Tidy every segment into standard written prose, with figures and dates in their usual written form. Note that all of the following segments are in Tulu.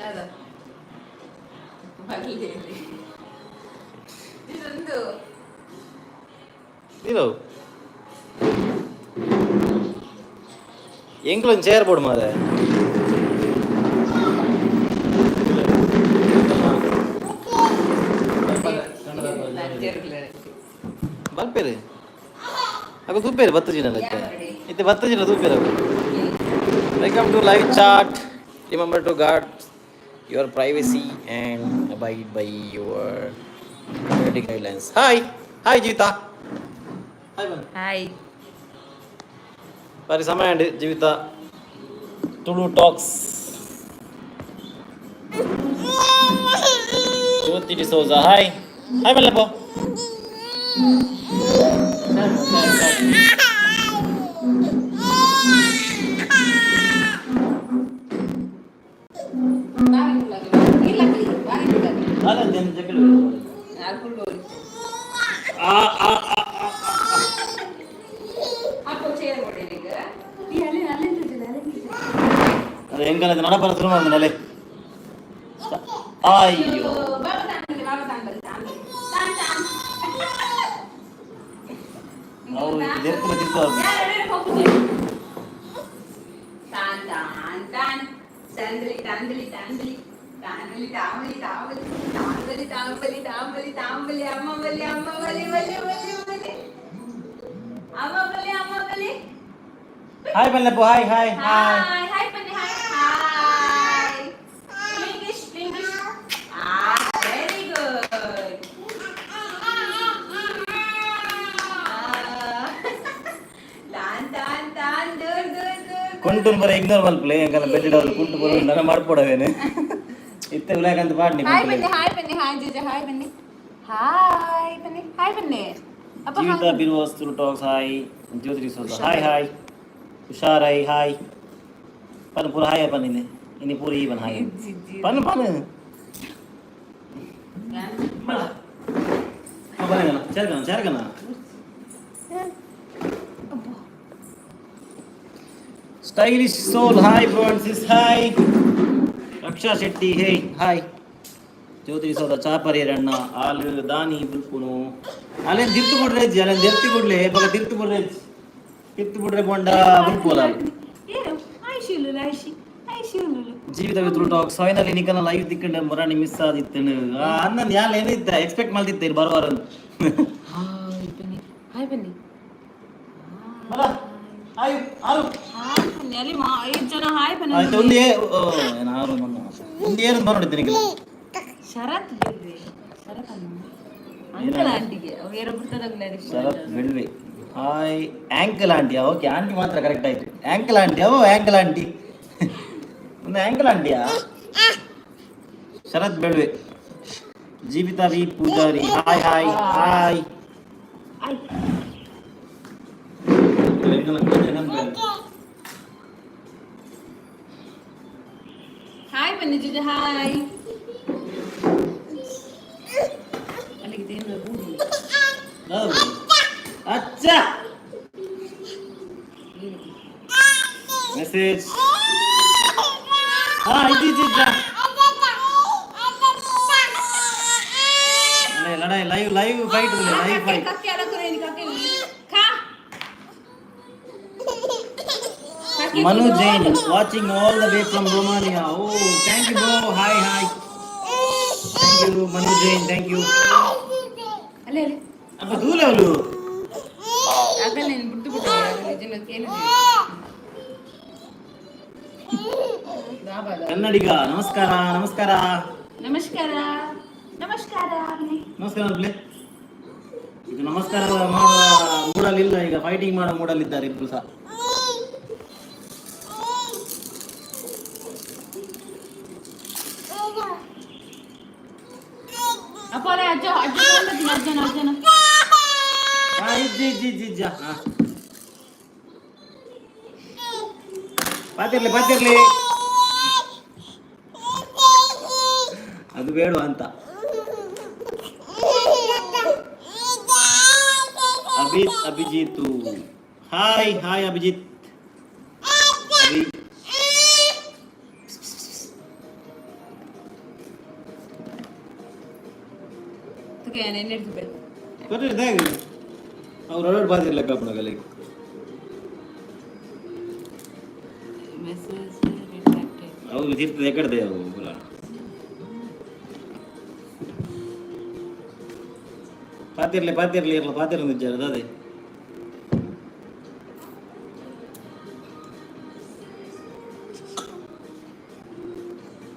ದಾದಾ ಬರಲಿ. ಇದೊಂದು ಇದು ಎಂಕ್ಲೊಂದು ಚೇರ್ ಬೋಡು ಮಾರೆ. ಬಲ್ಪೇರು ಅಗ ತೂಪೇರು ಬತ್ತು ಜಿನ ಇತ್ತೆ ಇತ್ತೆ ಬತ್ತು ಜಿನ ತೂಪೇರು. Welcome to live chat. Remember to guard your privacy and abide by your community guidelines. Hi, hi Jeevitha, hi bun. Hi. ಬಾರಿ ಸಮಯ ಅಂಡ್ ಜೀವಿತ ತುಳು ಟಾಕ್ಸ್. ಜ್ಯೋತಿ ಡಿಸೋಜಾ, ಹಾಯ್ ಹಾಯ್ ಮಲ್ಲಪ್ಪ. ಆ ಆ ಆ. ಅದು ಹೆಂಗಲ್ಲ ನಡಪರ ಶುರು ಮಾಡಿದ್ನಲೆ. ಅಯ್ಯೋ. ಅವು ದೇರ್ತಿಲ್ಲ ತಿರ್ತು. ತಾನ್ ತಾನ್ ತಾನ್ ತಂದಲಿ ತಂದಲಿ ತಂದಲಿ ತಾಂದಲಿ ತಾಂಬಲಿ ತಾಂಬಲಿ ತಾಂಬಲಿ ತಾಂಬಲಿ ತಾಂಬಲಿ ತಾಂಬಲಿ ಅಮ್ಮ ಬಲಿ ಅಮ್ಮ ಬಲಿ ಬಲಿ ಬಲಿ ಬಲಿ ಅಮ್ಮ ಬಲಿ ಅಮ್ಮ ಬಲಿ. Hi Ballappa, hi hi hi. Hi hi ಬನ್ನಿ, ಹಾಯ್ ಹಾಯ್. ಇಂಗ್ಲಿಷ್ ಇಂಗ್ಲಿಷ್, ಆ ವೆರಿ ಗುಡ್. ತಾನ್ ತಾನ್ ತಾನ್ ದೂರ್ ದೂರ್ ದೂರ್. ಕುಂಟುನ್ ಬರ ಇಗ್ನೋರ್ ಮಲ್ಪಲೆ. ಎಂಕಲ್ಲ ಬೆಡ್ ಡೌನ್ ಕುಂಟು ಬರ ನನ ಮಾಡ್ಪೋಡವೇನೆ ಇತ್ತೆ ಉಲಾಕಂತ ಪಾಡ್ನಿ. ಹಾಯ್ ಬನ್ನಿ, ಹಾಯ್ ಬನ್ನಿ, ಹಾಯ್ ಜೀಜ, ಹಾಯ್ ಬನ್ನಿ, ಹಾಯ್ ಬನ್ನಿ, ಹಾಯ್ ಬನ್ನಿ ಅಪ್ಪ. ಜೀವಿತ ಬಿರುವಾಸ್ ತುಳು ಟಾಕ್ಸ್ ಹಾಯ್. ಜ್ಯೋತಿ ಡಿಸೋಜ ಹಾಯ್ ಹಾಯ್. ಹುಷಾರೈ ಹಾಯ್. ಪನ್ ಪೂರ ಹಾಯ್ ಪನ್. ಇನ್ನೆ ಇನ್ನು ಪೂರ ಈ ಬನ್ ಹಾಯ್ ಪನ್ ಪನ್. ಬನ್ನಿ ಚೇರ್ಕಣ ಚೇರ್ಕಣ. Stylish soul hi bro and sis, hi. Raksha Shetty, hey, hi. Jyothi D'Souza ಚಾಪರಿಯರಣ್ಣ ಆಲು ದಾನಿ ಬುಲ್ಪುನು ಅಲ್ಲೇನು ತಿರ್ತು ಬಿಡ್ರೆ ಅಜ್ಜಿ, ಅಲ್ಲೇನು ತಿರ್ತು ಬಿಡ್ಲೆ ಬಗ ತಿರ್ತು ಬಿಡ್ರೆ ತಿರ್ತು ಬಿಡ್ರೆ ಬೋಂಡ ಬುಲ್ಪುಲ. ಜೀವಿತ ವಿತ್ರು ಟಾಕ್ಸ್, ಫೈನಲಿ ನಿಕನ ಲೈವ್ ತಿಕ್ಕಂಡ ಮುರಾಣಿ ಮಿಸ್ ಆದಿತ್ತನು. ಅನ್ನನ್ ಯಾಲ ಏನಿತ್ತ ಎಕ್ಸ್ಪೆಕ್ಟ್ ಮಾಡ್ತಿದ್ದೆ ಬರುವಾರ. ಹಾಯ್ ಬನ್ನಿ, ಹಾಯ್ ಬನ್ನಿ. ಬಲ ಆಯು ಆರು. ಹಾಯ್ ಬನ್ನಿ. ಅಲ್ಲಿ ಐದು ಜನ ಹಾಯ್ ಬನ್ನಿ. ಆಯ್ತು, ಒಂದು ಏನು ಆರು ಒಂದು ಒಂದು ಏನು ಬರೋಡಿದ್ದೆ ನಿಖಿಲ. ಶರತ್ ಬೇಡ್ರಿ, ಶರತ್ ಅನ್ನ ಅಂಕಲ್ ಆಂಟಿಗೆ ಶರತ್ ಬೆಳ್ವೆ ಹಾಯ್. ಆ್ಯಂಕಲ್ ಆಂಟಿಯಾ? ಓಕೆ, ಆಂಟಿ ಮಾತ್ರ ಕರೆಕ್ಟ್ ಆಯ್ತು. ಆ್ಯಂಕಲ್ ಆಂಟಿ, ಓ ಆ್ಯಂಕಲ್ ಆಂಟಿ, ಒಂದು ಆ್ಯಂಕಲ್ ಆಂಟಿಯಾ? ಶರತ್ ಬೆಳ್ವೆ. Jeevitha V Poojary, hi hi hi. Hi ಬನ್ನಿ ಜಿಜು, ಹಾಯ್. ಅಲ್ಲಿಗೆ ದೇವ್ರ ಬೂದಿ. ಅಚ್ಚಾ ಮೆಸೇಜ್. ಹಾ ಇದು ಇದು ಲಡಾಯಿ, live live fight, live fight. ಕಕ್ಕೆ ಅಲಕುರೇನಿ ಕಕ್ಕೆ ಖಾ. Manu Jain watching all the way from Romania. Oh, thank you bro. Hi hi, thank you Manu Jain, thank you. ಅಲ್ಲೇ ಅಲ್ಲೇ. ಅಪ್ಪ ದೂರ ಅವಳು. ಆಗಲ್ಲ, ನೀನು ಬಿಟ್ಟು ಬಿಟ್ಟು ನಿಜ. ಕನ್ನಡಿಗ ನಮಸ್ಕಾರ, ನಮಸ್ಕಾರ. ನಮಸ್ಕಾರ, ನಮಸ್ಕಾರ. ನಮಸ್ಕಾರ ಅನ್ಪ್ಲೆ. ಇದು ನಮಸ್ಕಾರ ಮಾಡುವ ಮೂಡಲ್ಲಿಲ್ಲ ಈಗ, ಫೈಟಿಂಗ್ ಮಾಡೋ ಮೂಡಲ್ಲಿದ್ದಾರೆ ಇಬ್ರು ಸಹ. ಅಪ್ಪ ಅಲ್ಲೇ ಅಜ್ಜ ಅಜ್ಜ ಅಜ್ಜನ ಅಜ್ಜನ. ಹಾ ಇಜ್ಜಿ ಇಜ್ಜಿ ಇಜ್ಜಿ ಇಜ್ಜ. ಹಾ ಪಾತಿರ್ಲಿ ಪಾತಿರ್ಲಿ, ಅದು ಬೇಡ ಅಂತ. ಅಭಿತ್ ಅಭಿಜಿತ್, ಹಾಯ್ ಹಾಯ್ ಅಭಿಜಿತ್ ಅಭಿ. ಯಾನ್ ಎಣ್ಣೆ ಕೊರ್ರಿ ದಾಗ್ ಅವ್ರು ರೋಡ್ ಬಾದಿರ್ಲ ಕಾಪುನಗಲಿ. Message retracted. ಅವು ತಿರ್ತದೆ ಎಕಡ್ದೆ ಅವು ಪೂರ. ಪಾತಿರ್ಲೆ ಪಾತಿರ್ಲೆ ಇರ್ಲ ಪಾತಿರ್ಲ ನಿಜ್ಜಾರ ದಾದೆ.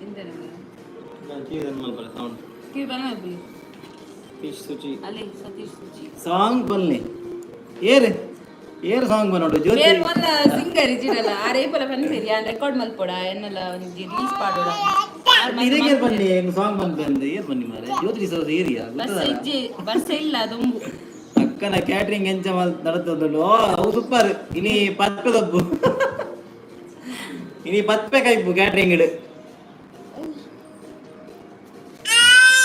ಎಂತ? ಮಲ್ಪರೆ ಸೌಂಡ್. ಕಿವಿ ಬನ್ನ. ಫಿಶ್ ಸುಚಿ. ಅಲ್ಲಿ ಸತೀಶ್ ಸುಚಿ. ಸಾಂಗ್ ಬನ್ನಿ, ಏರ್ ಏರ್ ಸಾಂಗ್ ಬನ್ನೋಡು ಜ್ಯೋತಿ. ಬೇರ್ ಮೊನ್ನ ಸಿಂಗರ್ ಇಜಿಡಲ್ಲ ಆ ರೇಪಲ ಪನ್ಪೇರಿ, ಯಾನ್ ರೆಕಾರ್ಡ್ ಮಲ್ಪೊಡ, ಎನ್ನಲ ಒಂಜಿ ರೀಲ್ಸ್ ಪಾಡೋಡ. ಇರೆಗೆ ಬನ್ನಿ, ಸಾಂಗ್ ಬಂದ್ ಬಂದ್ ಏರ್ ಬನ್ನಿ ಮಾರೆ, ಜ್ಯೋತಿ ಸೌಸ್ ಏರಿಯಾ. ಬಸ್ ಇಜ್ಜಿ, ಬಸ್ ಇಲ್ಲ ದೊಂಬು. ಅಕ್ಕನ ಕ್ಯಾಟ್ರಿಂಗ್ ಎಂಚ ನಡತದಲ್ಲೋ, ಅವು ಸೂಪರ್. ಇನಿ ಪತ್ಪೆ ದಬ್ಬು, ಇನಿ ಪತ್ಪೆ ಕೈಪು ಕ್ಯಾಟ್ರಿಂಗ್ ಇಡು.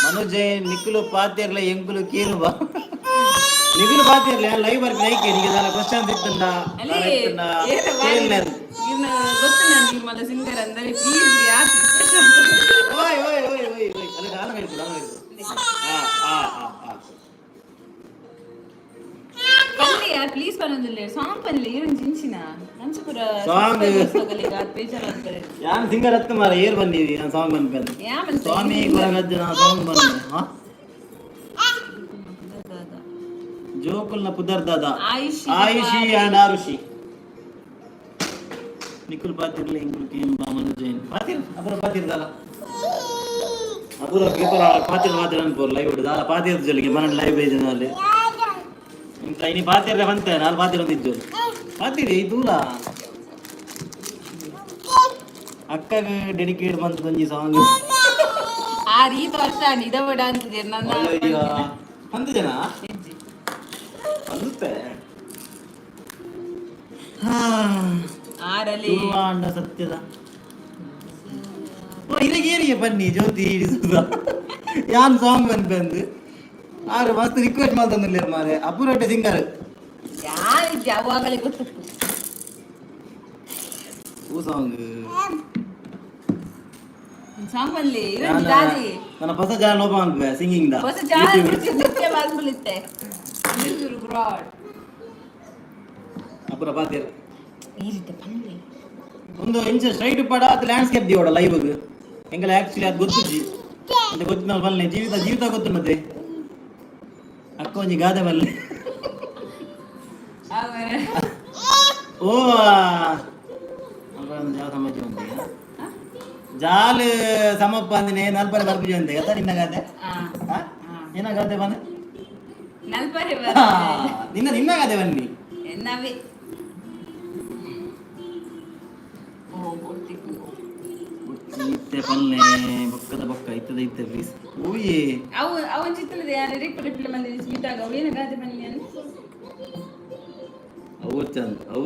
ಮನುಜೆ, ನಿಕ್ಕುಲು ಪಾತಿರ್ಲ ಎಂಕುಲು ಕೀರು ಬಾ. ನಿಗುಲು ಪಾತಿರ್ಲ ಲೈವ್ ಬರ್ಕ ನೈಕೆ ನಿಗೆ ದಾಲ ಕ್ವಶನ್ ಇತ್ತಂಡ. ಅಲ್ಲಿ ಏನ ಇರ್ನ ಗೊತ್ತು ನಾನು ಮಲ್ಲ ಸಿಂಗರ್ ಅಂದರೆ, ಪ್ಲೀಸ್ ಯಾಕೆ? ಓಯ್ ಓಯ್ ಓಯ್ ಓಯ್ ಓಯ್, ಅಲ್ಲಿ ದಾಲ ಹೇಳ್ತು ದಾಲ ಹೇಳ್ತು. ಆ ಆ ಆ ಆ. ಪಲ್ಲೆ ಯಾರ್ ಪ್ಲೀಸ್ ಪನ್ನೊಂದಿಲ್ಲ, ಸಾಂಗ್ ಪನ್ಲೆ ಈರೊಂದು ಜಿಂಚಿನ ನಂಚಪುರ. Song. ಬೇಜಾರು ಆಗ್ತದೆ. ಯಾನ್ ಸಿಂಗರ್ ಹತ್ತು ಮಾರ, ಏರ್ ಬಂದೀವಿ ನಾನು ಸಾಂಗ್ ಬಂದ್ಪೆಂದು. ಯಾ ಮನ್ಸ. ಸ್ವಾಮಿ ಕೊರಗಜ್ಜನ ಸಾಂಗ್ ಬಂದ ಜೋಕುಲ್ನ ಪುದರ್ ದಾದ? ಆಯುಷಿ. ಆಯುಷಿ ಅಂಡ್ ಆರುಷಿ. ನಿಖುಲ್ ಪಾತಿರ್ಲ ಇಂಕುಲ್ ಕೇನ್ ಬಾ. ಮನು ಜೈನ್ ಪಾತಿರ್ ಅಪುರ ಪಾತಿರ್ ದಾಲ ಅಪುರ ಪೇಪರ್ ಪಾತಿರ್ ಪಾತಿರ್ ಅನ್ಪೋರ್ ಲೈವ್ ದಾಲ ಪಾತಿರ್ ಜೊಲಿಗೆ ಮನನ್ ಲೈವ್ ಬೇಜನಲ್ಲಿ ಇಂತ ಇನಿ ಪಾತಿರ್ರೆ ಬಂತೆ ನಾಲ್ ಪಾತಿರ್ ಒಂದಿಜ್ಜೋಲು ಪಾತಿರಿ ದೂರ. ಅಕ್ಕಗ್ ಡೆಡಿಕೇಟ್ ಬಂತು ಒಂಜಿ ಸಾಂಗ್. ಆ ರೀತಿ ವರ್ಷ ನಿದವಡ ಅಂತಿದ್ದೀರಿ ನನ್ನ. ಒಂದು ಜನ ಇಜ್ಜಿ. ಬಂದುತ್ತೆ. ಆರಲ್ಲಿ. ತುಳುವಾಂಡ ಸತ್ಯದ ಓ ಇರಗೇರಿಗೆ ಬನ್ನಿ ಜ್ಯೋತಿ ಹಿಡಿಸುದ ಯಾನ್ ಸಾಂಗ್ ಬಂದ್ ಬಂದು ಆರು ಮಸ್ತ್ ರಿಕ್ವೆಸ್ಟ್ ಮಾಡ್ತಂದಿಲ್ಲ ಮಾರೆ, ಅಪೂರಟ್ಟೆ ಸಿಂಗರ್. ಯಾರಿದ್ದೆ ಅವಾಗಲೇ ಗೊತ್ತು. ಹೂ ಸಾಂಗ್. ಸಾಂಗ್ ಬನ್ಲಿ ಇರೊಂದು ದಾದಿ. ನನ್ನ ಹೊಸ ಜನ ಲೋಪ ಅನ್ಪೆ ಸಿಂಗಿಂಗ್ the. ಹೊಸ ಜಾತಿ ನೃತ್ಯ ಮಾಡ್ಬಲಿತ್ತೆ ಬ್ರಾಡ್. ಅಪುರ ಪಾತಿರ್. ಈ ರೀತಿ ಪನ್ಲಿ. ಒಂದು ಇಂಚ ಸ್ಟ್ರೈಟ್ ಪಡ ಅದು ಲ್ಯಾಂಡ್ಸ್ಕೇಪ್ ದಿಯೋಡ ಲೈವ್. ಎಂಗಲ ಆಕ್ಚುಲಿ ಅದು ಗೊತ್ತುಜಿ ಅಂತ ಗೊತ್ತಿನ ಬಲ್ಲೆ ಜೀವಿತ ಜೀವಿತ ಗೊತ್ತು ಮತ್ತೆ ಅಕ್ಕ ಒಂಜಿ ಗಾದೆ ಬಲ್ಲೆ. ಆಮೇಲೆ. ಓ ಜಾಲ ಸಮಾಜ ಉಂಟು, ಜಾಲ್ ಸಮಪ್ಪ ಅಂದಿನಿ ನಲ್ಪರೆ ಬರ್ಪುಜಿ ಅಂತೆ ಗತ್ತ ನಿನ್ನ ಗಾದೆ. ಆ, ಆ? ನಿನ್ನ ಗಾದೆ ಬನ್ನಿ. ನಲ್ಪರೆ. ನಿನ್ನ ನಿನ್ನ ಗಾದೆ ಬನ್ನಿ. ಎನ್ನವೇ ಓ ಗೊತ್ತಿತ್ತು. ಇತ್ತೆ ಪಲ್ಲೆ ಬೊಕ್ಕದ ಬೊಕ್ಕ ಇತ್ತದ ಇತ್ತೆ ಪ್ಲೀಸ್ ಓಯೇ. ಅವು ಅವನ್ ಚಿತ್ರದ ಯಾರು ರಿಪ್ ರಿಪ್ಲೈ ಬಂದಿದೆ ಸ್ಮಿತಾಗ, ಅವು ಏನು ಗಾದೆ ಬನ್ನಿ ಅಂತ. ಅವು ಚಂದ ಅವು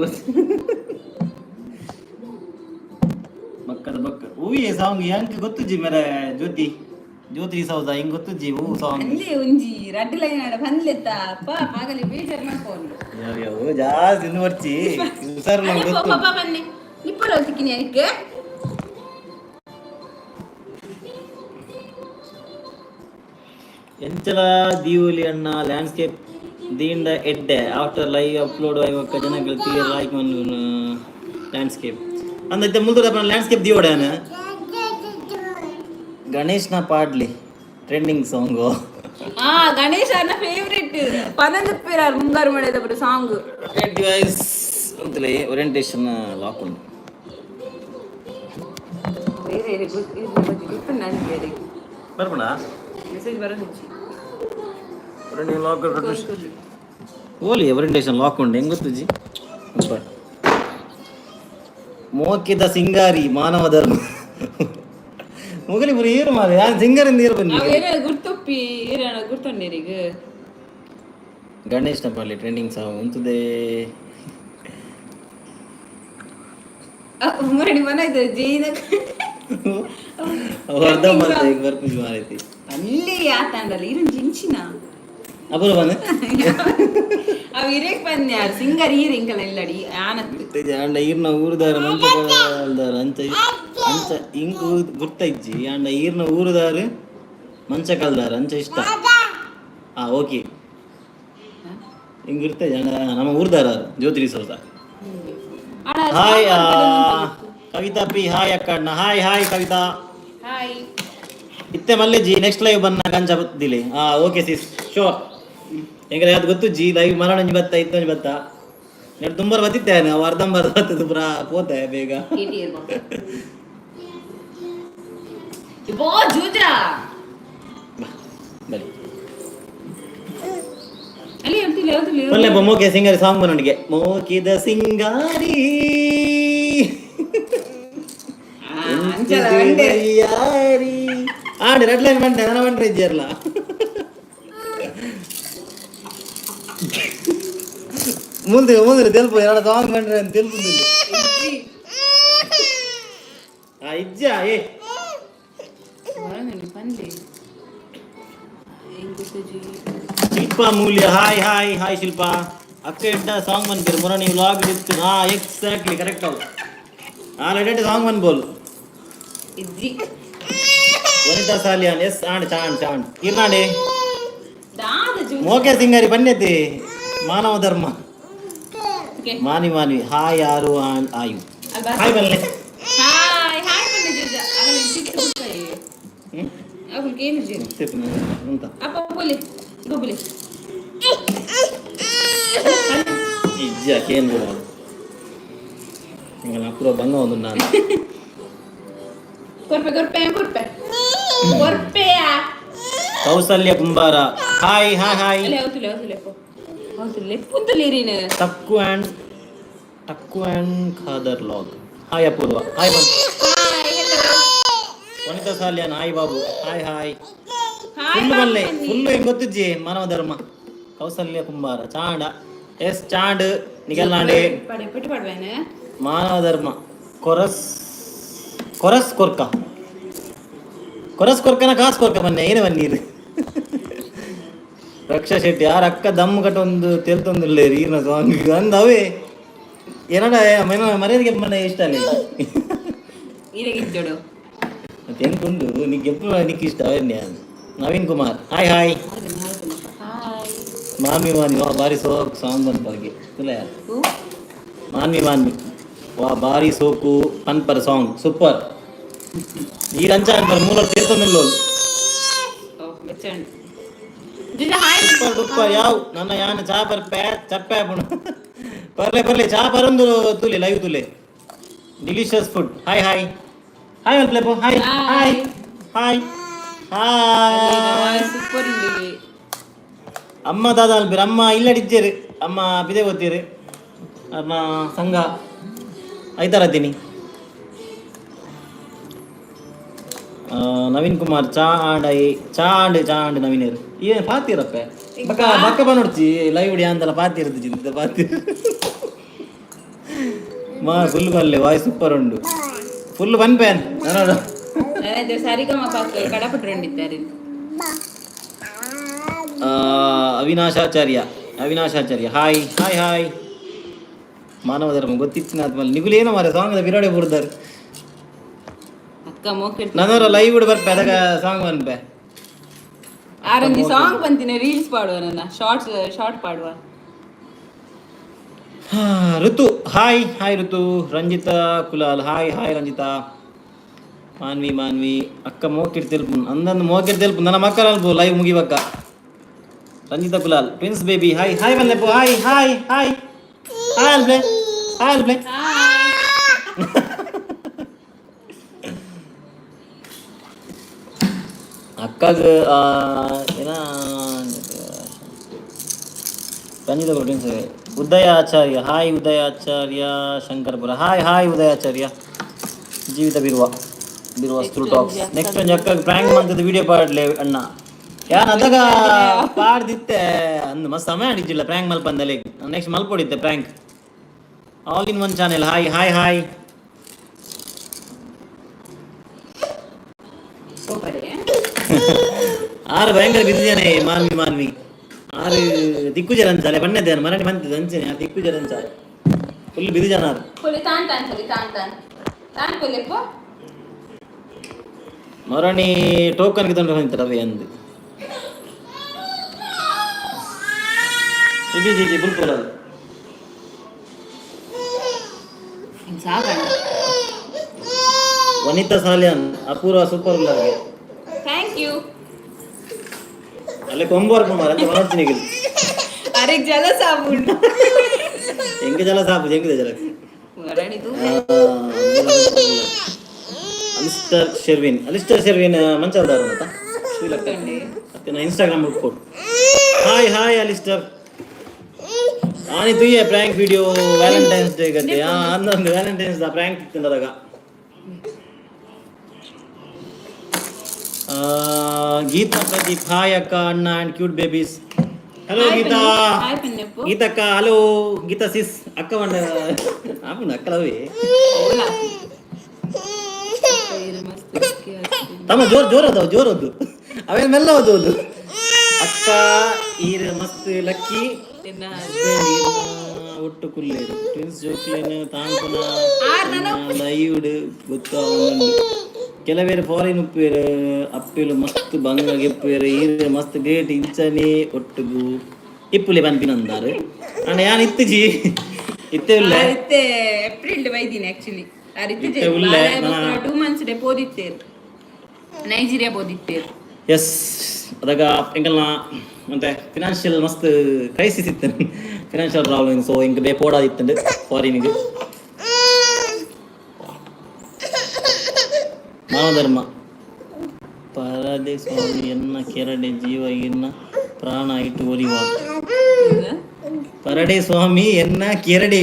ಬಕ್ಕದ ಬಕ್ಕ ಹೂವಿಗೆ ಸಾಂಗ್ ಹೆಂಗ್ ಗೊತ್ತುಜಿ ಮೇರೆ ಜ್ಯೋತಿ ಜ್ಯೋತಿ ಸೌದ ಹೆಂಗ್ ಗೊತ್ತುಜಿ ಹೂ ಸಾಂಗ್. ಅಲ್ಲಿ ಒಂಜಿ ರಡ್ಡ್ ಲೈನ್ ಆಡ ಬಂದ್ಲೆತ್ತ ಅಪ್ಪ ಪಾಗಲಿ ಬೇಜಾರ್ ಮಾಡ್ಕೊಂಡು. ಯಾವ ಜಾಸ್ತಿ ಇನ್ನು ಬರ್ಚಿ ಹುಷಾರು ನಂಗ್ ಗೊತ್ತು. ಪಾಪ ಬನ್ನಿ ನಿಪ್ಪಲ ತಿಕ್ಕಿನಿ ಅದಕ್ಕೆ. ಎಂಚಲ ದೀವಲಿ ಅಣ್ಣ ಲ್ಯಾಂಡ್ಸ್ಕೇಪ್ ದೀಂಡ ಎಡ್ಡೆ ಆಫ್ಟರ್ ಲೈವ್ ಅಪ್ಲೋಡ್ ಆಯ್ವಕ್ಕ ಜನಗಳು ತೀರ ಲೈಕ್ ಲ್ಯಾಂಡ್ಸ್ಕೇಪ್ ಅಂದ ಇತ್ತೆ ಮುಲ್ತದ ಲ್ಯಾಂಡ್ಸ್ಕೇಪ್ ದೀವಡ ಗಣೇಶ್ನ ಪಾಡ್ಲಿ ಟ್ರೆಂಡಿಂಗ್ ಸಾಂಗು. ಆ ಗಣೇಶ ಅನ್ನ ಫೇವ್ರೆಟ್ ಪನಂದ ಪೇರಾರ್ ಮುಂಗಾರು ಮಳೆದ ಸಾಂಗ್. ಡಿವೈಸ್ ಅಂತಲೇ ಓರಿಯಂಟೇಷನ್ ಲಾಕ್ ಉಂಟು. ಬೇರೆ ಗೊತ್ತು ನನಗೆ ಬೇರೆ. ಬರ್ಪಣ. ಮೆಸೇಜ್ ಬರೋದು. ಲಾಕ್ ಓಲಿ ಓರಿಯಂಟೇಷನ್ ಲಾಕ್ ಉಂಟು ಹೆಂಗ್ ಗೊತ್ತುಜಿ. ಮೋಕಿದ ಸಿಂಗಾರಿ ಮಾನವ ಧರ್ಮ ಮುಗಲಿ ಪುರಿ ಏರು ಮಾರೆ ಯಾನ್ ಸಿಂಗರ್ ಇಂದ ಏರು ಬನ್ನಿ. ಅವು ಏನಾರ ಗುರ್ತೊಪ್ಪಿ ಏನಾರ ಗುರ್ತೊಂಡೇರಿಗ. ಗಣೇಶನ ಪಾಲಿ ಟ್ರೆಂಡಿಂಗ್ ಸಾಂಗ್ ಉಂತುದೇ. ಮುರಡಿ ಮನ ಇದೆ ಜೈನ. ಅರ್ಧ ಮರ್ತ ಈಗ ಬರ್ಪುಜಿ ಮಾರೈತಿ. ಅಲ್ಲಿ ಆತಂಡಲ್ಲ ಇರೊಂಜಿ ಇಂಚಿನ. ಅಪುರ ಬನ್ನ. ಅವು ಇರೇಕ್ ಪನ್ಯಾರ್ ಸಿಂಗರ್ ಈರ್ ಇಂಕಲ ಇಲ್ಲಡಿ ಆನತ್ತು. ಆಂಡ ಈರ್ನ ಊರುದಾರ ಮಂಚದಾರ ಅಂಚ ಅಂಚ ಇಂಕ್ ಗುರ್ತ ಇಜ್ಜಿ, ಆಂಡ ಈರ್ನ ಊರುದಾರು ಮಂಚ ಕಲ್ದಾರ ಅಂಚ ಇಷ್ಟ. ಆ ಓಕೆ. ಹಿಂಗಿರುತ್ತೆ ಜನ ನಮ್ಮ ಊರ್ದಾರ Jyothi D'Souza. Hi Kavitha P, hi ಅಕ್ಕಣ್ಣ, ಹಾಯ್ ಹಾಯ್ ಕವಿತಾ. ಹಾಯ್. ಇತ್ತೆ ಮಲ್ಲೆ ಜಿ ನೆಕ್ಸ್ಟ್ ಲೈವ್ ಬನ್ನ ಗಂಜ ಬತ್ತಿಲೆ. ಹಾ ಓಕೆ ಸಿಸ್, ಶೋರ್. ಹೆಂಗ್ರೆ ಅದು ಗೊತ್ತು ಜಿ, ಲೈವ್ ಮರಣ ಬತ್ತ ಇತ್ತೊಂಜಿ ಬತ್ತ ನೆಟ್ ತುಂಬರ್ ಬತ್ತಿತ್ತೆ, ಅವು ಅರ್ಧಂಬರ್ಧ ಬತ್ತದ ಪುರ ಪೋತೆ ಬೇಗ. ಬೋ ಜೂಜಾ. ಬಲಿ. ಅಲ್ಲಿ ಅಂತಿಲ್ಲ ಯಾವ್ದಿಲ್ಲ. ಒಳ್ಳೆ ಮೋಕೆ ಸಿಂಗಾರಿ ಸಾಂಗ್ ಬನ್ನೋಣಿಗೆ, ಮೋಕಿದ ಸಿಂಗಾರಿ ಯಾರಿ ಆಡಿ ರೆಡ್ ಲೈನ್ ಬಂಡೆ ನನ್ನ ಬಂಡ್ರೆ ಇದ್ದೀರಲ್ಲ. ಮುಂದೆ ಮುಂದೆ ತೆಲ್ಪು ಎರಡು ಸಾಂಗ್ ಬಂಡ್ರೆ ಅಂತ ತೆಲ್ಪು. ಆ ಇಜ್ಜ ಏ. Shilpa Moolya, hi hi hi Shilpa. ಅಕ್ಕ ಇಡ್ಡ ಸಾಂಗ್ ಬಂದ್ಬಿರು ಮುರಣಿ ವ್ಲಾಗ್ ಇತ್ತು. ಹಾ ಎಕ್ಸಾಕ್ಟ್ಲಿ, ಕರೆಕ್ಟ್ ಅವು. ಆ ರೆಡ್ ಸಾಂಗ್ ಬಂದ್ಬೋಲ್. ಇಜ್ಜಿ. ವನಿತಾ ಸಾಲಿಯಾನ್, ಎಸ್ ಆಂಡ್ ಚಾಂಡ್ ಚಾಂಡ್ ಇರ್ನಾಡೆ. ದಾದ ಜೂಜ. ಮೋಕೆ ಸಿಂಗಾರಿ ಬನ್ನೆತಿ ಮಾನವ ಧರ್ಮ. ಮಾನಿ ಮಾನ್ವಿ ಹಾಯ್, ಯಾರು ಆಂಡ್ ಆಯು. ಹಾಯ್ ಬಲ್ಲೆ. ಹಾಯ್ ಹಾಯ್ ಬನ್ನಿ ಜೂಜ ಆಗಲಿ ಚಿಕ್ಕ ಹುಡುಗ. ಹ್ಮ್? ಅವಳಿಗೆ ಏನು ಜೀ ಅಂತ. ಅಪ್ಪ ಬೋಲಿ ಗೋಬುಲಿ. ಇಜ್ಜ ಕೇನ್ ಬಿಡ ಹಿಂಗಲ್ಲ ಪೂರ ಬಂಗ ಒಂದು ನಾನು. ಕೊರ್ಪೆ ಕೊರ್ಪೆ ಕೊರ್ಪೆ ಕೊರ್ಪೆಯಾ. Kausalya Kumbara, hi hi hi. ಅಲ್ಲಿ ಹೌದು ಹೌದು ಲೆಪ್ಪು ಹೌದು ಲೆಪ್ಪುಂತಲೇರಿನ. ತಕ್ಕು and ಟಕ್ಕು and Khader log, hi Apoorva, hi bun. Hi, hello. Vanitha Salian, hi Babu, hi hi. Hi. Full ಬಲ್ಲೆ ಫುಲ್ಲು ಹಿಂಗೆ ಗೊತ್ತಿಜ್ಜಿ ಮಾನವ ಧರ್ಮ. ಕೌಸಲ್ಯ ಕುಂಬಾರ ಚಾಂಡ, ಎಸ್ ಚಾಂಡ್ ನಿಗಲ್ನಾಂಡೆ. ಪಡೆ ಪೆಟ್ಟು ಪಡ್ವೇನೆ. ಮಾನವ ಧರ್ಮ ಕೊರಸ್ ಕೊರಸ್ ಕೊರ್ಕ ಕೊರಸ್ ಕೊರ್ಕನ ಕಾಸು ಕೊರ್ಕ ಬನ್ನಿ ಏನೇ ಬನ್ನೀರು. ರಕ್ಷಾ ಶೆಟ್ಟಿ ಯಾರ ಅಕ್ಕ ದಮ್ ಕಟ್ಟ ಒಂದು ತೆಲ್ತೊಂದಿಲ್ಲ ಈರ್ನ ಸಾಂಗ್ ಅಂದ ಅವೇ ಏನಡ ಮರ್ಯಾದೆಗೆ ಮನೆ ಇಷ್ಟ ಅಲ್ಲ. ಇರಗಿದ್ದೋಡು. ಮತ್ತೆ ಎಂತುಂಡು ನಿಕ್ ಎಪ್ಪು ನಿಕ್ ಇಷ್ಟ ಅವನ್ನೇ. Naveen Kumar, hi hi. Hi. ಮಾಮಿ ಮಾನ್ವಿ ವಾ ಬಾರಿ ಸೋಕ್ ಸಾಂಗ್ ಬಂತ ಬಗ್ಗೆ ಇಲ್ಲ ಯಾರು. ಮಾನ್ವಿ ಮಾನ್ವಿ ವಾ ಬಾರಿ ಸೋಕು ಪನ್ಪರ್ ಸಾಂಗ್ ಸೂಪರ್. ಈ ರಂಚ ಅನ್ಪರ್ ಮೂಲ ತೀರ್ತೊಂದಿಲ್ಲ. ಓ ಬೆಚ್ಚಂಡ್ ಜೂಜ ಹಾಯ್. ಸೂಪರ್ ಡೂಪರ್ ಯಾವ್ ನನ್ನ ಯಾನ ಚಾ ಪರ್ಪೆ ಚಪ್ಪೆ ಪುಣ ಪರ್ಲೆ ಪರ್ಲೆ ಚಾ ಪರೊಂದು ತುಲೆ ಲೈವ್ ತುಲೆ. Delicious food, hi hi hi ಅಲ್ಪ್ಲೆಪು hi hi hi hi. Super ಉಂಡಿಗೆ. ಅಮ್ಮ ದಾದ ಅಲ್ಪಿರ ಅಮ್ಮ ಇಲ್ಲಡಿಜ್ಜೇರು ಅಮ್ಮ ಬಿದೆ ಗೊತ್ತೀರು ಅಮ್ಮ ಸಂಘ ಐತಾರತೀನಿ. ನವೀನ್ ಕುಮಾರ್ ಚಾ ಆಂಡ್ I ಚಾ ಆಂಡ್ ಚಾ ಆಂಡ್ ನವೀನರು ಏ ಪಾತಿರಪ್ಪೆ ಬಕ್ಕ ಬಕ್ಕ ಬನ್ನೊಡ್ಚಿ ಲೈವ್ ಅಂದಲ್ಲ ಪಾತಿರದು ಜಿಂದ ಪಾತಿ ಮಾ ಫುಲ್ ಬಲ್ಲೆ ವಾಯ್ ಸೂಪರ್ ಉಂಡು ಫುಲ್ ಬನ್ ಪ್ಯಾನ್ ನಾನು. ಅದೇ ಸರಿಗಮ ಪಾಕ್ ಕಡಪಟ್ಟು ರಂಡಿದ್ದಾರೆ. Avinashacharya Avinashacharya, hi hi hi. ಮಾನವ ಧರ್ಮ ಗೊತ್ತಿತ್ತಿನ ಆದ್ಮೇಲೆ ನಿಗುಲೇನೋ ಮಾರೆ ಸಾಂಗ್ ಬಿರಾಡೆ ಬುಡ್ದಾರೆ. ಅಕ್ಕ ಮೋಕೆ. ನನ್ನವರ ಲೈವ್ ಬಿಡು ಬರ್ಪೆ ಅದಕ್ಕೆ ಸಾಂಗ್ ಬನ್ಪೆ. ಆರೊಂಜಿ ಸಾಂಗ್ ಬಂತಿನ ರೀಲ್ಸ್ ಪಾಡುವ ನನ್ನ ಶಾರ್ಟ್ಸ್ ಶಾರ್ಟ್ ಪಾಡುವ. Ritu hi hi Ritu. Ranjitha Kulal, hi hi Ranjitha. Manvi Manvi ಅಕ್ಕ ಮೋಕಿರ್ ತೆಲ್ಪು ಅಂದಂದು ಮೋಕಿರ್ ತೆಲ್ಪು ನನ್ನ ಮಕ್ಕಳ ಅಲ್ಪು ಲೈವ್ ಮುಗಿಬಕ್ಕ. Ranjita Kulal, prince baby, hi hi ಬಲ್ಲೆಪ್ಪು hi hi hi hi ಅಲ್ಪ್ಲೆ hi ಅಲ್ಪ್ಲೆ. ಅಕ್ಕಗ ಏನ Ranjita Kulal, Udaya Acharya, hi Udaya Acharya Shankarapura, hi hi Udaya Acharya. ಜೀವಿತ ಬಿರುವ ಬಿರುವ ಸ್ತ್ರೂ ಟಾಕ್ಸ್ ನೆಕ್ಸ್ಟ್ ಒಂಜಿ ಅಕ್ಕ ಪ್ರಾಂಕ್ ಮಂತದ ವಿಡಿಯೋ ಪಾಡ್ಲೆ ಅಣ್ಣ ಯಾನ್ ಅದಗ ಪಾಡ್ದಿತ್ತೆ ಅಂದ್ ಮಸ್ತ್ ಸಮಯ ಆಡಿಜಿಲ್ಲ ಪ್ರಾಂಕ್ ಮಲ್ಪಂದಲೆ ನೆಕ್ಸ್ಟ್ ಮಲ್ಪೊಡಿತ್ತೆ prank. All in one channel, hi hi hi. ಸೂಪರೇ. ಆರು ಭಯಂಕರ ಬಿದ್ದಿದ್ದೇನೆ ಮಾನ್ವಿ ಮಾನ್ವಿ ಆರು ದಿಕ್ಕು ಜನ ಅಂಚಾಲೆ ಬಣ್ಣದ್ದೇನೆ ಮರಾಠಿ ಬಂತಿದ್ದೆ ಅಂಚನೆ ಆ ದಿಕ್ಕು ಜನ ಅಂಚಾಲೆ ಫುಲ್ ಬಿದ್ದು ಜನ ಆರು. ಪೊಲಿ ತಾನ್ ತಾನ್ ಪೊಲಿ ತಾನ್ ತಾನ್ ತಾನ್ ಪೊಲಿಪ್ಪ. ಮರಣಿ ಟೋಕನ್ ತೊಂದರೆ ಹೊಂತಾರೆ ಅವೇ ಅಂದು. ಇಜಿ ಜಿ ಜಿ ಬುಲ್ಪುಲ. ಸಾಕಣ್ಣ. ವನಿತಾ ಸಾಲಿಯಾನ್, ಅಪೂರ್ವ ಸೂಪರ್ ಉಲ್ಲಾಗೆ. Thank you. ಅಲ್ಲೇ ಕೊಂಬು ಕುಮಾರ್ ಅಂತ ಮನೋಜ್ನಿಗೆ. ಅರೆ, ಜಲ ಸಾಬೂನು. ಹೆಂಗೆ ಜಲ ಸಾಪು, ಹೆಂಗಿದೆ ಜಲ? ವರಣಿದು. ಅಲಿಸ್ಟರ್ ಶೆರ್ವಿನ್, ಅಲಿಸ್ಟರ್ ಶೆರ್ವಿನ್ ಮಂಚಾಲ್ದಾರ್ ಅಂತ ಶ್ರೀಲಂಕಾ. ಮತ್ತೆ ಇನ್ಸ್ಟಾಗ್ರಾಮ್ ಕೊಡು. Hi hi Alastair. ಆನಿ ತುಯ್ಯೆ ಪ್ರಾಂಕ್ ವಿಡಿಯೋ ವ್ಯಾಲೆಂಟೈನ್ಸ್ ಡೇ ಗದ್ದೆ. ಆ ಅಂದೊಂದು Valentine's the prank ತಿಂದದಾಗ. Gita Pradeep, hi ಅಕ್ಕ, ಅಣ್ಣ and cute babies. Hello Geetha. Hi ಪನ್ನಪ್ಪು. Geethakka hello, Gita ಸಿಸ್ ಅಕ್ಕ ಮಂಡ ಆಪುಂಡು ಅಕ್ಕಲವೇ. ತಮ್ಮ ಜೋರ್ ಜೋರ್ ಅದಾವ, ಜೋರದ್ದು ಅವೇನು ಮೆಲ್ಲ ಓದೋದು. ಅಕ್ಕ ಈರ್ ಮಸ್ತ್ ಲಕ್ಕಿ, ಒಟ್ಟು ಕುಲ್ಲೇರು ಟ್ವಿನ್ಸ್ ಜೋಕ್ಲೇನು ತಾಂಕುನ ಲೈವ್ಡ್ ಗೊತ್ತಾവുಂಡು. ಕೆಲವೇರು ಫಾರಿನ್ ಉಪ್ಪೇರು, ಅಪ್ಪೇಲು ಮಸ್ತ್ ಬಂಗ ಗೆಪ್ಪೇರು. ಈರ್ ಮಸ್ತ್ ಗ್ರೇಟ್, ಇಂಚನೆ ಒಟ್ಟುಗು ಇಪ್ಪುಲೆ ಪನ್ಪಿನಂದಾರು. ಅಣ್ಣ ಯಾನ್ ಇತ್ತುಜಿ, ಇತ್ತೇ ಉಲ್ಲೆ. ಇತ್ತೆ ಏಪ್ರಿಲ್ ಬೈದಿನಿ ಆಕ್ಚುಲಿ. ಇತ್ತೆ ಉಲ್ಲೆ. 2 ಮಂತ್ಸ್ ಡೇ ಪೋದಿತ್ತೇರು, ನೈಜೀರಿಯಾ ಪೋದಿತ್ತೇರು. ಎಸ್, ಅದಾಗ ಎಂಕಲ್ನ ಮತ್ತೆ ಫಿನಾನ್ಷಿಯಲ್ ಮಸ್ತ್ ಕ್ರೈಸಿಸ್ ಇತ್ತು, ಫಿನಾನ್ಷಿಯಲ್ ಪ್ರಾಬ್ಲಮ್. ಸೊ ಇಂಕ್ ಬೇ ಪೋಡಾದಿತ್ತುಂಡು ಫಾರಿನ್ಗೆ. ಮಾನವ ಧರ್ಮ ಪರದೆ ಸ್ವಾಮಿ ಎನ್ನ ಕೆರಡೆ ಜೀವ ಎನ್ನ ಪ್ರಾಣ ಇಟ್ಟು ಒರಿವ. ಪರಡೆ ಸ್ವಾಮಿ ಎನ್ನ ಕೆರಡೆ.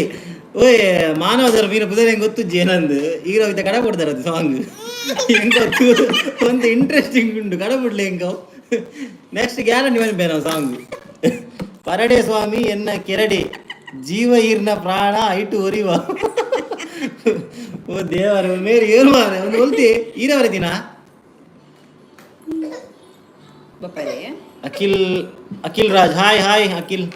ಓಯ್ ಮಾನವ ಧರ್ಮ ಈರ ಪುದರ್ ಹೆಂಗೆ ಗೊತ್ತುಜ್ಜಿ ಏನಂದು. ಈಗ ಇತ್ತ ಕಡ ಕೊಡ್ತಾರೆ ಅದು ಸಾಂಗ್ ಎಂಕ ಒಂದು ಇಂಟ್ರೆಸ್ಟಿಂಗ್ ಉಂಟು. ಕಡ ಬಿಡ್ಲಿ ಎಂಕ ನೆಕ್ಸ್ಟ್ ಗ್ಯಾರಂಟಿ ಬಂದ್ಬೇ ನಾವು ಸಾಂಗ್. ಪರಡೆ ಸ್ವಾಮಿ ಎನ್ನ ಕೆರಡೆ ಜೀವ ಈರ್ನ ಪ್ರಾಣ ಐಟು ಒರಿವ. ಓ ದೇವರ ಮೇರಿ ಏನು ಮಾರೆ ಒಂದು ಹೊಲ್ತಿ ಈರವರೆ ದಿನ. ಬಪ್ಪರೆ. Akhil, Akhil Raj, hi hi Akhil.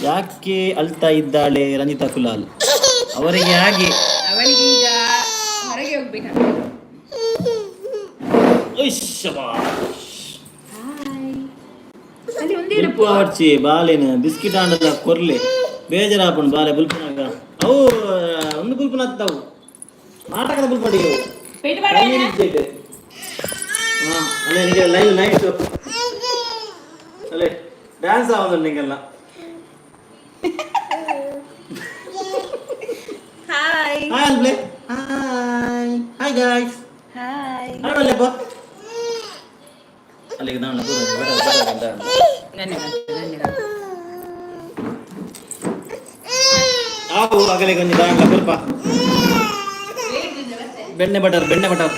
ಯಾಕೆ ಅಳ್ತಾ ಇದ್ದಾಳೆ ರಂಜಿತಾ ಕುಲಾಲ್? ಅವರಿಗೆ ಹಾಗೆ. ಅವಳಿಗೆ ಈಗ ಹೊರಗೆ ಹೋಗ್ಬೇಕಂತ. ಉಯ್ಶಬ್ಬಾ. ಅಲ್ಲಿ ಒಂದೇ. ಬುಲ್ಪು ಅವರ್ಚಿ ಬಾಲೇನು ಬಿಸ್ಕಿಟ್ ಆಂಡಲ ಕೊರ್ಲೆ, ಬೇಜಾರಾಪುಂಡು ಬಾಲೆ ಬುಲ್ಪುನಾಗ. ಅವು ಒಂದು ಬುಲ್ಪುನ ಹತ್ತವು ನಾಟಕದ ಬುಲ್ಪಡಿಗೆ. ಪೇಟ್ ಮಾಡ. ಅಲ್ಲೇ ನಿಮಗೆ ಲೈವ್ ಲೈವ್ ಶೋ ಅಲ್ಲೇ ಡ್ಯಾನ್ಸ್ ಆಗೋದು ನಿಂಗೆಲ್ಲ. ಹಾಯ್. ಹಾಯ್ ಅಲ್ಬ್ಲೆ, hi hi guys. Hi. Hi ಅಲ್ಲೆಪ್ಪ, ಅಲ್ಲಿಗೆ ನಾನು ಧನ್ಯವಾದ ಧನ್ಯವಾದ. ಆವು ಅಗಲಿಗೆ ಒಂಜಿ ದಾಂಡ್ಲ ಕೊರ್ಪ. ಬೆಣ್ಣೆ ಬಟರ್, ಬೆಣ್ಣೆ ಬಟರ್.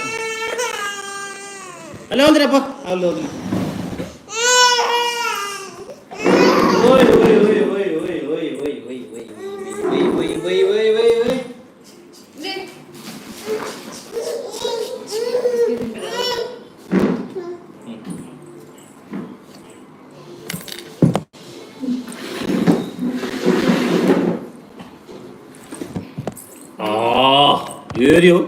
ಅಲ್ಲೇ ಹೋದ್ರಪ್ಪ, ಅಲ್ಲಿ ಹೋದ್ರಿ. ಓಯ್ ಓಯ್ ಓಯ್ ಓಯ್ ಓಯ್ ಓಯ್ ಓಯ್ ಓಯ್ ಓಯ್ ಓಯ್ ಓಯ್ ಓಯ್ ಓಯ್ ಓಯ್ ಓಯ್. ಆ ಏರಿಯೋ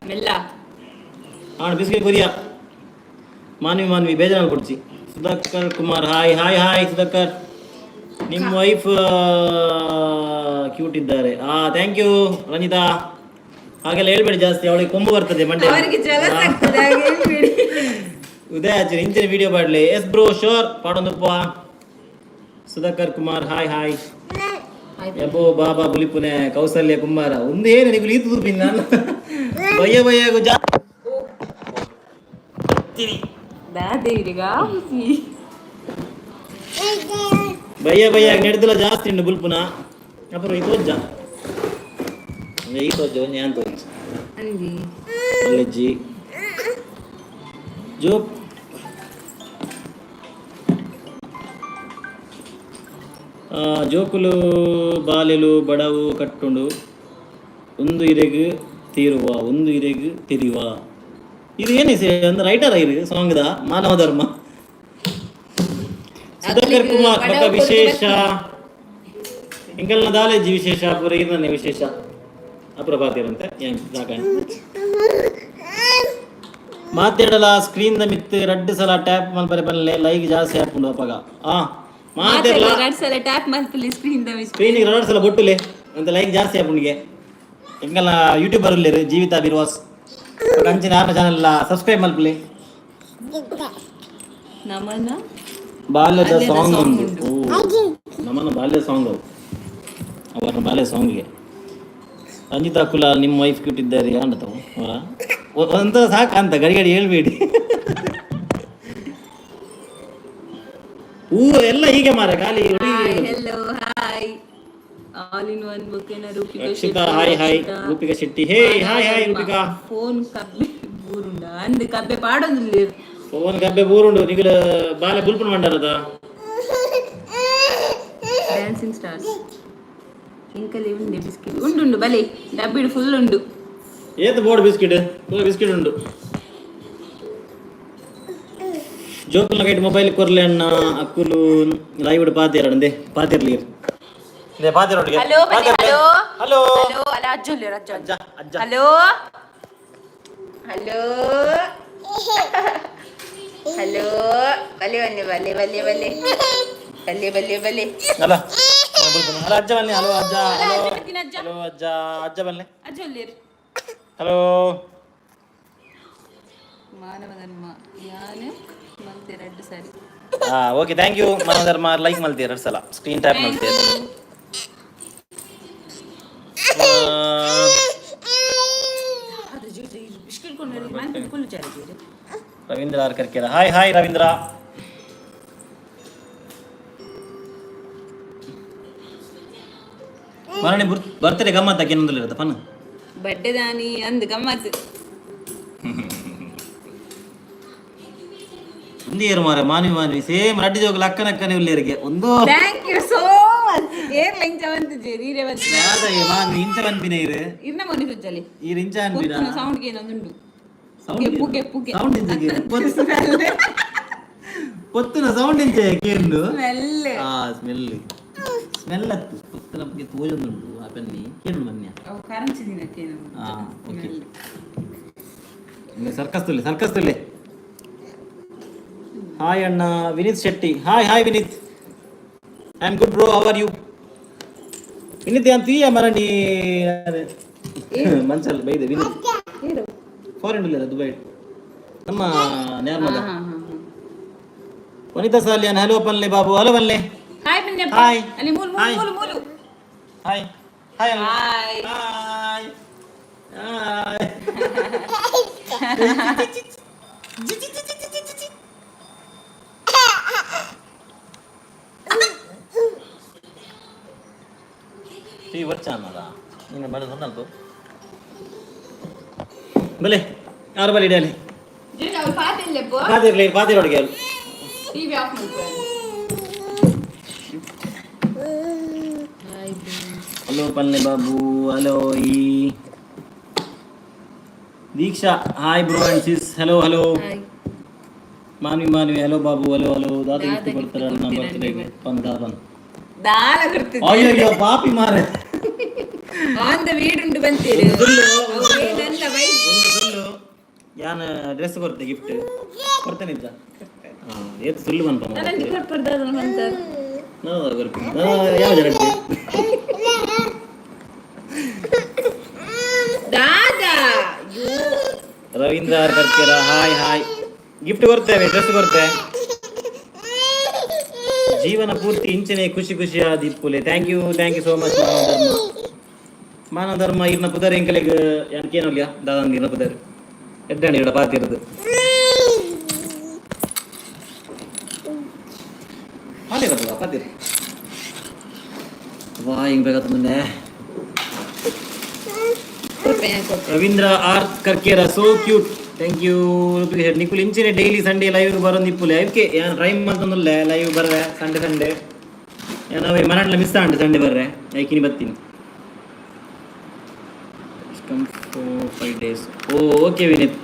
ಮೆಲ್ಲ. ಹಾಂ, ಬಿಸ್ಕೆಟ್ ಕೊರಿಯಾ. ಮಾನ್ವಿ, ಮಾನ್ವಿ ಬೇಜಾರು ಕೊಡ್ಸಿ. Sudhakar Kumar, hi hi hi Sudhakar. ನಿಮ್ಮ ವೈಫ್ ಕ್ಯೂಟ್ ಇದ್ದಾರೆ. ಆ thank you Ranjita. ಹಾಗೆಲ್ಲ ಹೇಳ್ಬೇಡಿ ಜಾಸ್ತಿ, ಅವಳಿಗೆ ಕೊಂಬು ಬರ್ತದೆ ಮಂಡೆ. ಅವರಿಗೆ ಜಲಸ್ ಆಗ್ತದೆ, ಹಾಗೆ ಹೇಳ್ಬೇಡಿ. ಉದಯ ಆಚಾರ್ಯ, ಇಂಚಿನ ವಿಡಿಯೋ ಪಾಡ್ಲಿ. ಎಸ್ ಬ್ರೋ, ಶೋರ್ ಪಾಡೊಂದುಪ್ಪ. Sudhakar Kumar, hi hi. ಎಬೋ ಬಾಬಾ ಬುಲಿಪುನೆ ಕೌಸಲ್ಯ ಕುಮಾರ. ಒಂದು ಏನು ನೀವು ಈತು ತೂಪಿನ ನಾನು ಬಯ್ಯ ಬಯ್ಯ ಜಾ. ದಾದೇವಿಗ. ಬಯ್ಯ ಬಯ್ಯ ನೆಡ್ದಲ ಜಾಸ್ತಿ ಉಂಡು ಬುಲ್ಪುನ. ಅப்புறம் ಇದು ತೋಜ್ಜ, ಈ ತೋಜ್ಜ ಒಂಜಿ ಯಾನ್ ತೋಜ್ಜ. ಅಂದಿ. ಅಲ್ಲೆಜ್ಜಿ ಜೋ. ಜೋಕುಲು ಬಾಲೆಲು ಬಡವು ಕಟ್ಟುಂಡು ಒಂದು ಇರೆಗ್ ತೀರುವ, ಒಂದು ಇರೆಗ್ ತಿರಿವ. ಇದು ಏನೇ ಅಂದ್ರೆ ರೈಟರ್ ಇದು ಸಾಂಗ್ದ ಮಾನವ ಧರ್ಮ ಸುಧಾಕರ್ ಕುಮಾರ್. ಬೊಕ್ಕ ವಿಶೇಷ ಎಂಕಲ್ನ ದಾಲೇಜಿ ವಿಶೇಷ ಪೂರ ಇರ್ನನೆ ವಿಶೇಷ. ಅಪುರ ಪಾತಿರಂತೆ ಏನ್ ಸಾಕಂಡ್. ಮಾತೆಡಲ ಸ್ಕ್ರೀನ್ the ಮಿತ್ ರಡ್ಡ್ ಸಲ ಟ್ಯಾಪ್ ಮಲ್ಪರೆ ಪನ್ಲೆ, ಲೈಕ್ ಜಾಸ್ತಿ ಆಪುಂಡು ಅಪಗ. ಆ ಮಾತೆರ್ಲ ರಡ್ಡ್ ಸಲ ಟ್ಯಾಪ್ ಮಲ್ಪುಲೆ ಸ್ಕ್ರೀನ್ the ಮಿತ್. ಸ್ಕ್ರೀನ್ ರಡ್ಡ್ ಸಲ ಬೊಟ್ಟುಲೆ ಅಂತ, ಲೈಕ್ ಜಾಸ್ತಿ ಆಪುಂಡಿಗೆ. ಎಂಕಲ್ನ ಯೂಟ್ಯೂಬರ್ ಉಲ್ಲೆರ್ ಜೀವಿತಾ ಬಿರ್ವಾಸ್ ಅಂಚಿನ ಆರ್ನ ಚಾನಲ್ ಸಬ್ಸ್ಕ್ರೈಬ್ ಮಲ್ಪುಲೆ. ನಮನ ಬಾಲ್ಯದ ಬಾಲ್ಯದ ಸಾಂಗ್ song ಒಂದು. ಉಂಟು. ಓ, ನಮ್ಮನ ಬಾಲ್ಯ ಸಾಂಗ್ ಅವು, ಅವರ ಬಾಲ್ಯ ಸಾಂಗ್ಗೆ. ರಂಜಿತಾ ಕುಲಾಲ್, ನಿಮ್ಮ ವೈಫ್ ಕ್ಯೂಟ್ ಇದ್ದಾರೆ ಅಂಡತವು ಅವರ ಒಂಥರ ಸಾಕ ಅಂತ ಗಡಿ ಗಡಿ ಹೇಳ್ಬೇಡಿ. ಹೂ ಎಲ್ಲ ಹೀಗೆ ಮಾರ ಖಾಲಿ ಹುಡುಗಿ. Hi, hello, hi, all in one ಬುಕ್ಕಿನ Roopika. Rakshita, hi hi. Roopika Shetty, hey, hi hi Roopika. Phone ಕಬ್ಬೆ ಬೂರುಂಡ ಅಂದ್ ಕಬ್ಬೆ ಪಾಡೊಂದಿಲ್ಲ. ಫೋನ್ ಕಬ್ಬೆ ಬೂರುಂಡು, ನಿಗಲ ಬಾಲೆ ಬುಲ್ಪುಣ ಮಂಡಲದ. ಡ್ಯಾನ್ಸಿಂಗ್ ಸ್ಟಾರ್ಸ್, ಇಂಕಲಿ ಉಂಡೆ ಬಿಸ್ಕಿಟ್ ಉಂಡುಂಡು ಬಲೆ, ಡಬ್ಬಿಡು ಫುಲ್ ಉಂಡು. ಏತ್ ಬೋರ್ಡ್ ಬಿಸ್ಕಿಟ್, ಪೂರ ಬಿಸ್ಕಿಟ್ ಉಂಡು. ಜೋಕುಲ್ನ ಕೈಟ್ ಮೊಬೈಲ್ ಕೊರ್ಲೆ ಅಣ್ಣ. ಅಕ್ಕುಲು ಲೈವ್ ಪಾತೇರ ಅಂದೆ, ಪಾತಿರ್ಲಿ ಪಾತಿರೋಟಿಗೆ. ಹಲೋ ಬಲೆ, ಹಲೋ. ಹಲೋ. ಹಲೋ, ಅಲ್ಲ ಅಜ್ಜ ಅಜ್ಜ. ಅಜ್ಜ ಅಜ್ಜ. ಹಲೋ ಹಲೋ ಹಲೋ, ಬಲೆ ಬನ್ನಿ, ಬಲೆ ಬಲೆ ಬಲೆ ಬಲೆ ಬಲೆ ಬಲೆ. ಅಲ್ಲ ಹಲೋ, ಅಜ್ಜ ಬನ್ನಿ, ಹಲೋ ಅಜ್ಜ, ಹಲೋ. ಅಜ್ಜ ಬರ್ತೀನಿ, ಅಜ್ಜ. ಹಲೋ ಅಜ್ಜ, ಅಜ್ಜ ಬನ್ನಿ. ಅಜ್ಜ ಒಲ್ಲೇರು. ಹಲೋ. ಮಾನವ ಧರ್ಮ ಯಾನು ಮಲ್ತೆ ರಡ್ಡು ಸಾರಿ. ಹಾ, ಓಕೆ, thank you. ಮಾನವ ಧರ್ಮ ಲೈಕ್ ಮಲ್ತೀರ ಎರಡು ಸಲ ಸ್ಕ್ರೀನ್ ಟ್ಯಾಪ್ ಮಲ್ತೀರ. ಬಿಸ್ಕಿಟ್ ಕೊಂಡು Kullu ಚಾರಿದ್ದೀರಿ. Ravindra R Karkera, hi hi Ravindra. ಮರಣಿ ಬರ್ತಾರೆ ಗಮ್ಮತ್ತ ಏನೊಂದಿಲ್ಲ ಪನ್ನು. ಬಡ್ಡೆದಾನಿ ಅಂದ್ ಗಮ್ಮತ್. ಒಂದು ಏರು ಮಾರ ಮಾನ್ವಿ, ಮಾನ್ವಿ ಸೇಮ್ ರಡ್ಡಿ ಜೋಗಲು ಅಕ್ಕನ ಅಕ್ಕನೇ ಉಲ್ಲೇರಿಗೆ ಒಂದು. Thank you so much. ಏರ್ ಲಂಚ ಬಂತಿದ್ದೆ ನೀರೇ ಬಂತು. ಯಾದಯ್ಯ ಮಾನ್ವಿ ಇಂಚ ಅನ್ಪಿನ ಇರು. ಇರ್ನ ಮೊನ್ನೆ ಸುಜ್ಜಲಿ. ಈರು ಇಂಚ ಅನ್ಪಿನ. ಸೌಂಡ್ ಏನೊಂದುಂಡು. ಪುಗೆ ಪುಗೆ. ಸೌಂಡ್ ಇಂಚ ಪೊತ್ತುನ ಸೌಂಡ್ ಇಂಚ ಕೇಂದು. ಸ್ಮೆಲ್. ಆ ಸ್ಮೆಲ್, ಸ್ಮೆಲ್ ಅತ್ತು ಪೊತ್ತುನ ಬಗ್ಗೆ ತೋಜೊಂದುಂಡು. ಆ ಪೆನ್ನಿ ಕೇಂಡು ಮನ್ಯ. ಅವು ಕರಂಚಿ ದಿನಕ್ಕೆ. ಆ ಓಕೆ, ಸರ್ಕಸ್ ತುಲ್ಲೆ, ಸರ್ಕಸ್ ತುಲ್ಲೆ. ಹಾಯ್ ಅಣ್ಣ, Vineeth Shetty, hi hi Vineeth. I am good bro, how are you Vineeth? ಅಂತ ಈ ಮರಣಿ ಮಂಚಲ್ ಬೈದೆ ವಿನೀತ್. ಫಾರಿನ್ ಇಲ್ಲ, ದುಬೈ ನಮ್ಮ ನೇರ್ಮದ. ವನಿತಾ ಸಾಲಿಯಾನ್, ಹಲೋ ಪನ್ಲೆ ಬಾಬು, ಹಲೋ ಪನ್ಲೆ. ಹಾಯ್ ಬನ್ನಿ. Hi. ಅಲ್ಲಿ ಮೂಲು. Hi. ಮೂಲು ಮೂಲು. Hi hi. Hi. Hi hi. ಟೀ ವರ್ಷ ಅನ್ನದ ನೀನು ಬಡ ಸೊನ್ನಲ್ಪ ಬಲೆ ಯಾರು ಬಲೆ ಇಡಲಿ. ಅವ್ರು ಪಾತಿಲ್ಲಪ್ಪ. ಪಾತಿರ್ಲಿ, ಪಾತಿರೋಡಿಗೆ. ಟಿವಿ ಆಫ್ ಮಾಡ್ತಾರೆ. ಹಲೋ ಪಲ್ಲೆ ಬಾಬು, ಹಲೋ. ಈ Deeksha, hi bro and sis, hello hello. Hi. Manvi Manvi, hello Babu, hello hello. ದಾದ ದಾದ ಗಿಫ್ಟ್ gift ಕೊಡ್ತಾರ ನಮ್ಮ ಕೊಡ್ತೀರ. ಬರ್ತ್ಡೇಗೆ ಪನ್ ದಾಪನ್. ದಾಲ ಕೊಡ್ತಿದ್ದೆ. ಅಯ್ಯೋ ಅಯ್ಯೋ ಪಾಪಿ ಮಾರೆ. ಆನ್ the ವೀಡುಂಡು ಬಂತೀರಿ. ಒಂದು ಸುಳ್ಳು. ನನ್ನ ಬೈ. ಒಂದು ಸುಳ್ಳು, ಯಾನ್ ಡ್ರೆಸ್ ಕೊಡ್ತೆ, ಗಿಫ್ಟ್ ಕೊಡ್ತೇನೆ ಇದ್ದ. ಹಾ ಏತ್ ಸುಳ್ಳು ಬಂತ. ನನಗೆ ಕೊಡ್ಪಡ್ದಾದ ಅಂತಾರೆ. ನಾನು ಬರ್ತೀನಿ, ಯಾವ ಜನ? ದಾದಾ. Ravindra R Karkera, hi hi. Gift ಕೊಡ್ತೇವೆ, ಡ್ರೆಸ್ ಕೊಡ್ತೆ. ಜೀವನ ಪೂರ್ತಿ ಇಂಚನೆ ಖುಷಿ ಖುಷಿಯಾದ ಇಪ್ಪುಲೆ. Thank you, thank you so much. ಮಾನವ ಧರ್ಮ, ಮಾನವ ಧರ್ಮ ಇರ್ನ ಪುದರ್ ಎಂಕಲೆಗ್ ಯಾನ್ಕೇನೊಲ್ಯ ದಾದಂದು ಇರ್ನ ಪುದರ್ ಎಡ್ಡಾಣಿ ಇಡ ಪಾತಿರದು ಪಾತಿರಪ್ಪ ಪಾತಿರಿ. ವಾ, ಹಿಂಗ್ ಬೇಕಾದ ಮುಂದೆ. Ravindra R Karkera, so cute, thank you. ನಿಕುಲ್ ಇಂಚಿನ ಡೈಲಿ ಸಂಡೇ ಲೈವ್ ಬರೋದು ನಿಪ್ಪುಲೆ. ಐಕೆ ಯಾನ್ ಟ್ರೈ ಮಂತೊಂದುಲ್ಲೆ ಲೈವ್ ಬರ್ರೆ ಸಂಡೇ ಸಂಡೇ. ಯಾನ್ ಅವೆ ಮನಟ್ಲ ಮಿಸ್ ಆಂಡ್ ಸಂಡೇ ಬರ್ರೆ ಐಕಿನಿ ಬತ್ತೀನಿ. Come 4-5 days. Oh okay Vineeth.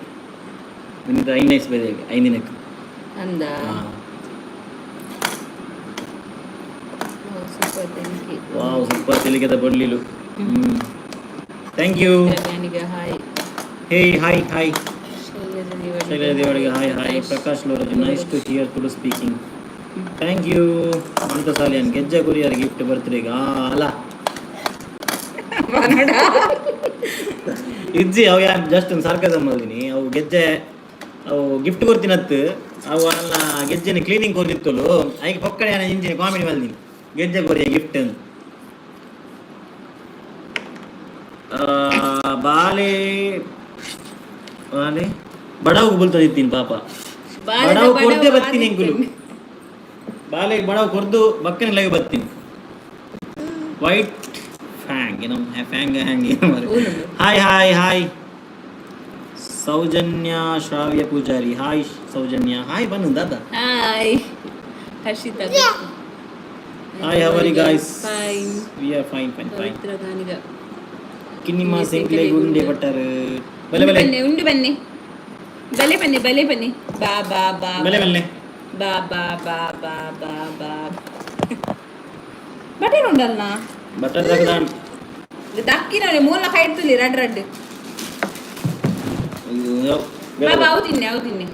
Vineeth ಐದು ನೈಸ್ ಬೈದೆ ಐದು ದಿನಕ್ಕೆ. ಅಂದ. ಹಾಂ. Super, thank you. Wow, super. ತೆಲಿಗೆದ ಬಡ್ಲಿಲು. Hmm. Thank you. Hi. Hey, hi hi. Shailaja. Shailaja Devadiga, hi hi. Prakash Loraj, nice to hear Tulu speaking, thank you. Mamata Salian, Gejja courier gift ಬರ್ತ್ಡೇಗೆ ಅಲ್ಲ. ಇಜ್ಜಿ, ಅವು ಯಾರು ಜಸ್ಟ್ ಒಂದು ಸರ್ಕಸಮ್ ಮಲ್ದಿನಿ. ಅವು ಗೆಜ್ಜೆ, ಅವು ಗಿಫ್ಟ್ ಕೊಡ್ತೀನತ್ತು. ಅವು ಅಲ್ಲ, ಗೆಜ್ಜೆನ ಕ್ಲೀನಿಂಗ್ ಕೊರ್ದಿತ್ತಲು. ಐಕ್ ಪೊಕ್ಕಡೆ ಇಂಜಿನ ಕಾಮಿಡಿ ಮಲ್ದಿನಿ, ಗೆಜ್ಜೆ ಕೊರಿಯ ಗಿಫ್ಟ್ ಅಂತ. ಬಾಲೆ ಬಾಲೆ ಬಡವು ಬುಲ್ತದಿತ್ತೀನಿ ಪಾಪ. ಬಡವು ಕೊರ್ದೆ ಬತ್ತೀನಿ ಎಂಕುಲು. ಬಾಲೆ ಬಡವು ಕೊರ್ದು ಬಕ್ಕನೆ ಲೈವ್ ಬತ್ತೀನಿ. ವೈಟ್ ಫ್ಯಾಂಗ್ ಏನೋ, ಫ್ಯಾಂಗ್ ಹ್ಯಾಂಗ್ ಏನೋ. Hi hi hi. Soujanya Shravya Poojary, hi Soujanya, hi. Bun ದಾದಾ. Hi Harshita. Hi, how are you guys? Fine. We are fine, fine, fine. Pavitra Ganiga. ಕಿನ್ನಿಮ್ಮ ಸಿಂಕ್ಲೆ ಗುಂಡೆ ಪಟ್ಟರು ಬಲೆ ಬಲೆ. ಬನ್ನಿ, ಉಂಡು ಬನ್ನಿ. ಬಲೆ ಬನ್ನಿ, ಬಲೆ ಬನ್ನಿ. ಬಾ ಬಾ ಬಾ. ಬಲೆ ಬಲ್ಲೆ. ಬಾ ಬಾ ಬಾ ಬಾ ಬಾ ಬಾ. ಬಟರ್ ಉಂಡಲ್ಲ. ಬಟರ್ ತಗದ. ದಕ್ಕಿನವನೆ ಮೂಲ ಕೈಡ್ತುಲಿ ರಡ್ ರಡ್. ಬಾ ಬಾ, ಅವು ತಿನ್ನೆ, ಅವು ತಿನ್ನೆ.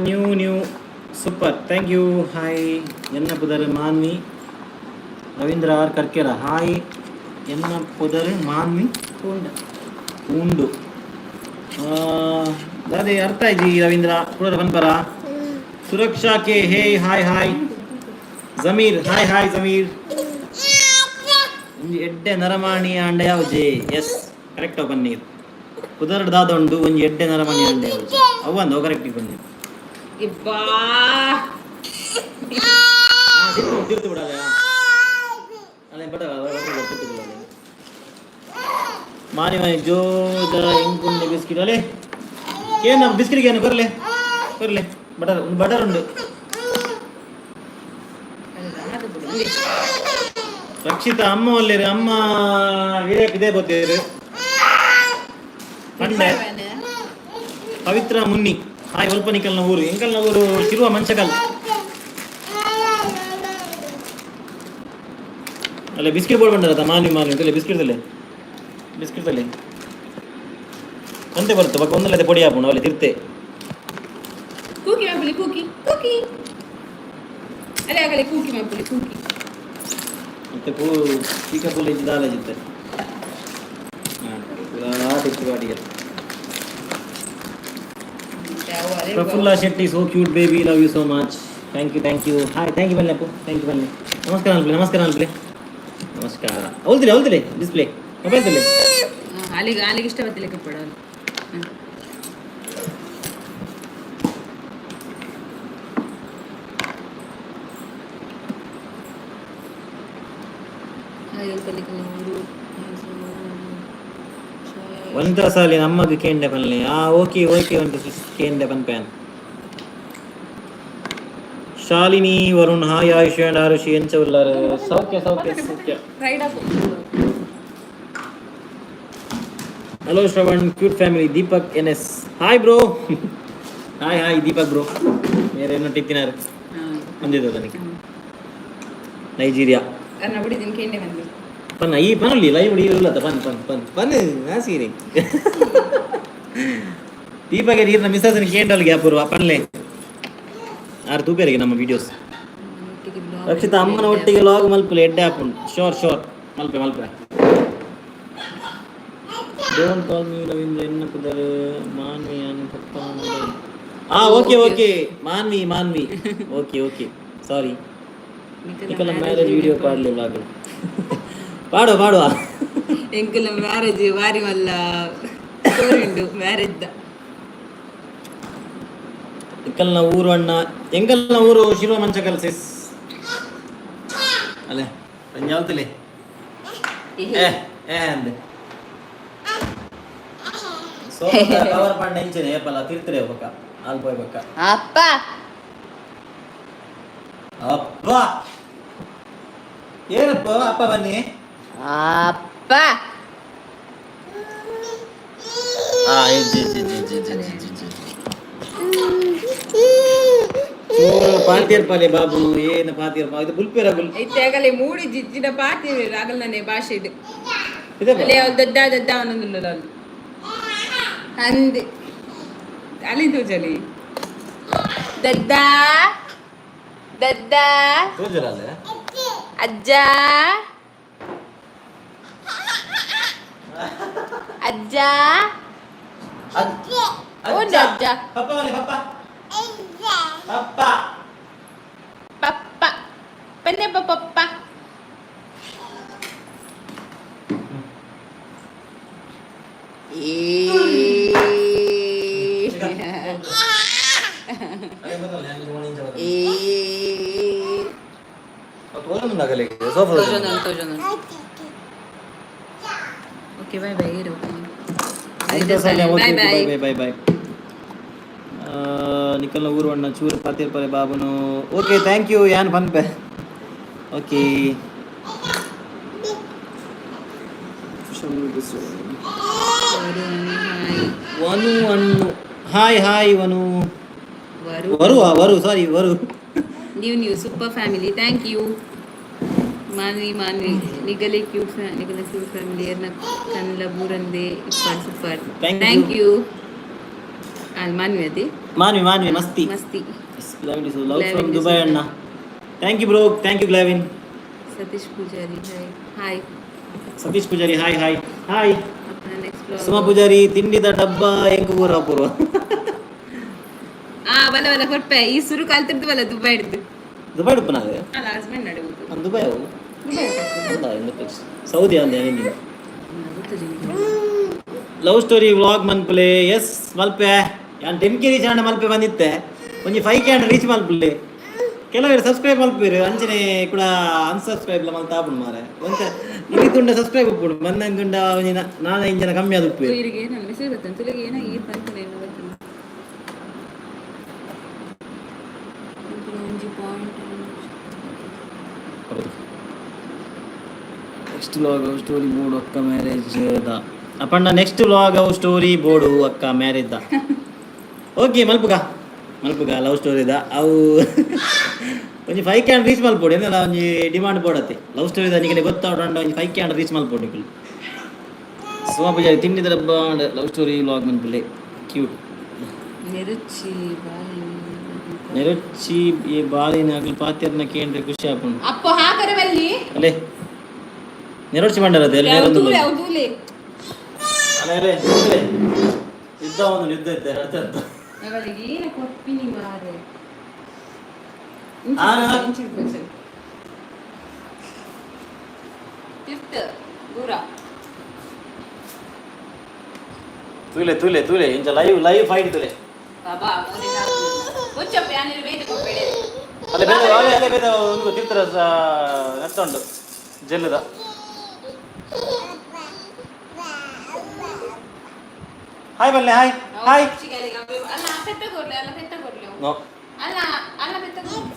New new, super, thank you. Hi, ಎನ್ನ ಪುದರ್ ಮಾನ್ವಿ. ರವೀಂದ್ರ ಆರ್ ಕರ್ಕೆರ, ಹಾಯ್. ಎನ್ನ ಪುದರ್ ಮಾನ್ವಿ. ಉಂಡು. ಉಂಡು. ದಾದೆ ಅರ್ಥ ಆಯ್ತು ರವೀಂದ್ರ ಪುರ ಬನ್ಪರ. ಸುರಕ್ಷಾ K, hey, hi hi. Zameer, hi hi Zameer. ಒಂಜಿ ಎಡ್ಡೆ ನರಮಾಣಿ ಆಂಡ ಯಾವ್ಜೆ? S, correct paneer. ಪುದರ್ ದಾದ ಉಂಡು? ಒಂಜಿ ಎಡ್ಡೆ ನರಮಾಣಿ ಆಂಡ ಯಾವ್ಜೆ? ಅವು ಕರೆಕ್ಟ್ ಬನ್ನಿ. ಇಬ್ಬಾ. ತಿರ್ತು ಬಿಡಲ್ಲ ಅಲ್ಲೇ ಬಡ ತಿರ್ತು ಬಿಡಲ್ಲ. ಮಾನಿ ಮಾನಿ ಜೋದ ಎಂಕುಂಡೆ ಬಿಸ್ಕಿಟ್ ಅಲೆ ಏನ ಬಿಸ್ಕಿಟ್ ಏನು? ಕೊರ್ಲೆ ಕೊರ್ಲೆ. ಬಟರ್ ಒಂದು, ಬಟರ್ ಉಂಡು. ರಕ್ಷಿತಾ ಅಮ್ಮ ಒಲ್ಲೇರು? ಅಮ್ಮ ವಿವೇಕ್ ಇದೇ ಬೋತೇರು ಪಂಡೆ. ಪವಿತ್ರ ಮುನ್ನಿ, ಹಾಯ್. ಒಲ್ಪ ನಿಕಲ್ನ ಊರು? ಎಂಕಲ್ನ ಊರು ಶಿರುವ ಮಂಚಕಲ್. ಅಲ್ಲ, ಬಿಸ್ಕಿಟ್ ಬೋರ್ಡ್ ಬಂದರತ್ತ. ಮಾನ್ವಿ ಮಾನ್ವಿ ತಲೆ, ಬಿಸ್ಕಿಟ್ ತಲೆ, ಬಿಸ್ಕಿಟ್ ತಲೆ. ಒಂದೇ ಬರುತ್ತೆ ಬಕ್ಕ ಒಂದಲ್ಲದೆ ಪೊಡಿ ಹಾಪುಂಡು ಅಲ್ಲಿ ತಿರ್ತೆ. ಕೂಕಿ ಮಾಪುಲಿ, ಕೂಕಿ ಕೂಕಿ. ಅಲ್ಲೇ ಆಗಲೆ ಕೂಕಿ ಮಾಪುಲಿ, ಕೂಕಿ. ಮತ್ತೆ ಪೂ ಚೀಕ ಪೂಲ ಇಜ್ಜಿ ದಾಲ ಜಿತ್ತೆ ಪೂರಾ ತಿರ್ತು ಬಾಡಿಗೆ. Prafulla Shetty, so cute baby, love you so much. Thank you, thank you. Hi, thank you ಬನ್ನಿ ಅಪ್ಪು, thank you ಬನ್ನಿ. ನಮಸ್ಕಾರ ಅನ್ಪ್ಲೆ, ನಮಸ್ಕಾರ ಅನ್ಪ್ಲೆ, ನಮಸ್ಕಾರ. ಹೌದಿಲ್ಲ, ಹೌದಿಲ್ಲ, ಡಿಸ್ಪ್ಲೇ ಮೊಬೈಲ್ ತಲೆ. ಅಲ್ಲಿಗೆ ಅಲ್ಲಿಗೆ ಇಷ್ಟ ಬತ್ತಿಲ್ಲ ಕಪ್ಪಡ. ಊರು. ವನಿತಾ ಸಾಲಿ ನಮ್ಮಗ್ ಕೇಂಡೆ ಪನ್ಲೆ. ಆ ಓಕೆ ಓಕೆ, ಒಂದು ಕೇಂಡೆ ಪನ್ಪ್ಯಾನ್. ಶಾಲಿನಿ ವರುಣ್, ಹಾಯ್. ಆಯುಷ್ ಅಂಡ್ ಆರುಷಿ, ಎಂಚ ಉಲ್ಲಾರು? ಸೌಖ್ಯ ಸೌಖ್ಯ ಸೌಖ್ಯ. ರೈಡ್ ಹಾಕು. Hello Shravan, cute family. Deepak N S, hi bro. Hi hi Deepak bro. ಬೇರೆ ಏನೋ ಟಿತ್ತಿನಾರು ಬಂದಿದ್ದು ನನಗೆ ನೈಜೀರಿಯಾ. ಅನ್ನ ಬಿಡಿದ್ದೀನಿ ಕೇಂಡೆ ಬಂದು. ಪನ್ನ ಈ ಪನ್ನಲ್ಲಿ ಲೈವ್ ಇಲ್ಲತ್ತ. ಪನ್ ಪನ್ ಪನ್ ಪನ್ ಸೀರೆ ದೀಪಗೆ ನೀರಿನ ಮಿಸ್ಸಸ್ ಕೇಂಡಲ್ಗೆ ಅಪೂರ್ವ ಪನ್ಲೆ ಆರು ತೂಪೇರಿಗೆ ನಮ್ಮ ವಿಡಿಯೋಸ್. ರಕ್ಷಿತಾ, ಅಮ್ಮನ ಒಟ್ಟಿಗೆ ಲಾಗ್ ಮಲ್ಪಲೆ, ಎಡ್ಡೆ ಹಾಪುಂಡು. ಶೋರ್ ಶೋರ್, ಮಲ್ಪೆ ಮಲ್ಪೆ. Don't call me Ravindra. ಎನ್ನ ಪುದರ್ ಮಾನ್ವಿ ಅನ್ ಪಪ್ಪ. ಆ okay okay, Manvi Manvi, okay okay, sorry. ನಿಕಲ ಮ್ಯಾರೇಜ್ ವಿಡಿಯೋ ಪಾಡಲಿ, ವ್ಲಾಗ್ ಪಾಡುವ ಪಾಡುವ. ಎಂಕುಲ ಮ್ಯಾರೇಜ್ ವಾರಿ ಮಲ್ಲ ಉಂಡು ಮ್ಯಾರೇಜ್ the. ಎಂಕಲ್ನ ಊರು ಅಣ್ಣ? ಎಂಕಲ್ನ ಊರು ಶಿರುವ ಮಂಚಕಲ್ ಸಿಸ್. ಅಲ್ಲೇ ಯಾವತ್ತಲೇ ಏ ಏ ಅಂದೆ ಕವರ್ ಪಾಂಡ ಇಂಚನೆ ಏಪಲ್ಲ ತಿರ್ತಿರೆ ಬಕ್ಕ ಆಲ್ ಪೋಯ್ ಬಕ್ಕ. ಅಪ್ಪ. ಅಪ್ಪ ಏನಪ್ಪ? ಅಪ್ಪ ಬನ್ನಿ. ಅಪ್ಪ. ಆ G G G G G G G. ಚೂರು. ಪಾತಿರ್ಪಾಲೆ ಬಾಬು, ಏನ ಪಾತಿರ್ಪ ಇದು ಬುಲ್ಪೇರ ಬುಲ್. ಇತ್ತೆ ಆಗಲೆ ಮೂಡಿ ಜಿಜ್ಜಿನ ಪಾತಿ ರಾಗಲ್ನೇ ಭಾಷೆ ಇದು. ಇದೆ. ಅಲ್ಲೇ ಅವ್ಳು ದೊಡ್ಡ ದೊಡ್ಡ ಅವನೊಂದು ಅಲ್ಲಿ ಅಂದೆ ಅಲ್ಲಿ ತೋಜಲಿ ದದ್ದ ದದ್ದ. ತೋಜರಲ್ಲ. ಅಜ್ಜ ಅಜ್ಜ ಓ ಅಜ್ಜ. ಪಪ್ಪ ಬನ್ನಿ, ಪಪ್ಪ ಪಪ್ಪ. ಪಪ್ಪ ಬನ್ನಿ ಪಪ್ಪ. ಏ. ಏ. ತೋಜೊಂದು ತೋಜೊಂದು. ಓಕೆ, ಬಾಯ್ ಬಾಯ್ ಇರು. Bye bye. Bye bye bye. ನಿಕಲ್ನ ಊರು ಅಣ್ಣ ಚೂರು ಪಾತಿರ್ಪಲೆ ಬಾಬುನು. ಓಕೆ, thank you ಯಾನ್ ಪನ್ಪೆ. ಓಕೆ. ಹಾಯ್. ವನು ಅಣ್ಣು, hi hi Vanu. Varu. Varu Varu, sorry Varu. New new super family, thank you. Manvi Manvi ನಿಗಲೆ cute ನಿಗಲೆ cute family ಎರ್ನ ಕನ್ಲ ಬೂರಂದೆ ಇಪ್ಪರ್ super. Thank you. Thank you. ಅಲ್ಲಿ ಮಾನ್ವಿ ಅದೇ. ಮಾನ್ವಿ ಮಾನ್ವಿ ಮಸ್ತಿ. ಮಸ್ತಿ. ಲವ್ ಫ್ರಮ್ ದುಬೈ ಅಣ್ಣ. Thank you bro, thank you Glavin. Satish Poojary, hi hi. Satish Poojary, hi hi hi. ಅಪ್ಪನ ನೆಕ್ಸ್ಟ್. ಸುಮಾ ಪೂಜಾರಿ, ತಿಂಡಿದ ಡಬ್ಬ ಎಂಕು ಊರ ಪೂರ್ವ. ಆ ಬಲ ಬಲ ಕೊಟ್ಟೆ ಈ ಸುರು ಕಲ್ತಿರ್ದು ಬಲ ದುಬೈ ಹಿಡ್ದು. ದುಬೈ ಉಪ್ಪನಾಗ. ಅಲ್ಲ, ಹಸ್ಬೆಂಡ್ ನಡುವುದು. ದುಬೈ ಅವು ಅಂದ. ಸೌದಿ ಅಂದೆ ನಿನ್ನ. ಲವ್ ಸ್ಟೋರಿ ವ್ಲಾಗ್ ಮನ್ಪುಲೆ. ಎಸ್, ಮಲ್ಪೆ. ಯಾನ್ 10K reach ಆಂಡ ಮಲ್ಪೆ ಬಂದಿತ್ತೆ. ಒಂಜಿ 5K and reach ಮಲ್ಪುಲೆ. ಕೆಲವರು ಸಬ್ಸ್ಕ್ರೈಬ್ ಮಲ್ಪೇರು, ಅಂಚನೆ ಕೂಡ ಅನ್ಸಬ್ಸ್ಕ್ರೈಬ್ ಮಲ್ತ ಆಪುಂಡು ಮಾರೆ. ಒಂತ ಇಲ್ಲಿ ತುಂಡ ಸಬ್ಸ್ಕ್ರೈಬ್ ಉಪ್ಪುಡು ಮಂದಂಗುಂಡ ಒಂಜಿ ನಾನೈದು ಜನ ಕಮ್ಮಿ ಆದ್ ಉಪ್ಪು. ಇವರಿಗೆ ನಾನು ಮೆಸೇಜ್ ಬರ್ತೇನೆ ತುಲಿಗೆ ಏನ ಈ ಪಂಪನೆ ಏನು ಬರ್ತೇನೆ ಒಂಜಿ point. Next vlog story board ಅಕ್ಕ ಮ್ಯಾರೇಜ್ the ಅಪ್ಪಣ್ಣ. ನೆಕ್ಸ್ಟ್ ವ್ಲಾಗ್ ಸ್ಟೋರಿ ಬೋರ್ಡು ಅಕ್ಕ ಮ್ಯಾರೇಜ್ the. Okay, ಮಲ್ಪುಗ ಮಲ್ಪುಗ ಲವ್ ಸ್ಟೋರಿ the. ಅವು ಒಂಜಿ 5K and reach ಮಲ್ಪೊಡು ಏನಲ್ಲ ಒಂಜಿ ಡಿಮಾಂಡ್ ಬೋಡತ್ತೆ. ಲವ್ ಸ್ಟೋರಿ the ನಿಗಲೆ ಗೊತ್ತಾವಡ ಒಂಜಿ 5K and reach ಮಲ್ಪೊಡು ನಿಕುಲು. ಸುಮಾ ಪೂಜಾರಿ, ತಿಂಡಿದ ಡಬ್ಬ ಲವ್ ಸ್ಟೋರಿ ವ್ಲಾಗ್ ಮನ್ಪುಲೆ ಕ್ಯೂಟ್. ನೆರುಚಿ ಬಾಯಿ. ನೆರಚಿ ಈ ಬಾಲಿನ ಅಗ್ಲು ಪಾತಿರ್ನ ಕೇಂದ್ರ ಖುಷಿ ಆಪುಂಡು. ಅಪ್ಪ ಹಾಕರೆ ಬಲ್ಲಿ. ಅಲ್ಲೇ ನೆರೊಡ್ಚಿ ಮಂಡಲದ. ತೂಲೆ ಅವು ತೂಲೆ. ಅಲ್ಲೇ ಅಲ್ಲೇ ಅಲ್ಲೇ. ಯುದ್ಧ ಒಂದು ಯುದ್ಧ ಇದ್ದ ಅರ್ಥ. ಅವಳಿಗೆ ಏನ ಕೊಪ್ಪಿನಿ ಮಾರೆ. ಆರ? ತಿರ್ತ ದೂರ. ತೂಲೆ ತೂಲೆ ತೂಲೆ, ಇಂಚ ಲೈವ್ ಲೈವ್ ಫೈಟ್ ತೂಲೆ. ಬಾಬಾ ಕೊಚ್ಚಪ್ಪ ಯಾನಿರು ಬೇರೆ ಕೊಪ್ಪೇಡೆ. ಅಲ್ಲೇ ಬೇರೆ ಅಲ್ಲೇ ಅಲ್ಲೇ ಬೇರೆ ಒಂದು ತಿರ್ತರ ನತ್ತುಂಡು ಜೆಲ್ಲದ. ಹಾಯ್ ಬಲ್ಲೆ, ಹಾಯ್ ಹಾಯ್. ಅಲ್ಲ ಪೆತ್ತ ಕೊಡ್ಲಿ, ಅಲ್ಲ ಪೆತ್ತ ಕೊಡ್ಲಿ. ನೋ. ಅಲ್ಲ ಅಲ್ಲ ಪೆತ್ತ ಕೊಡ್ಲಿ.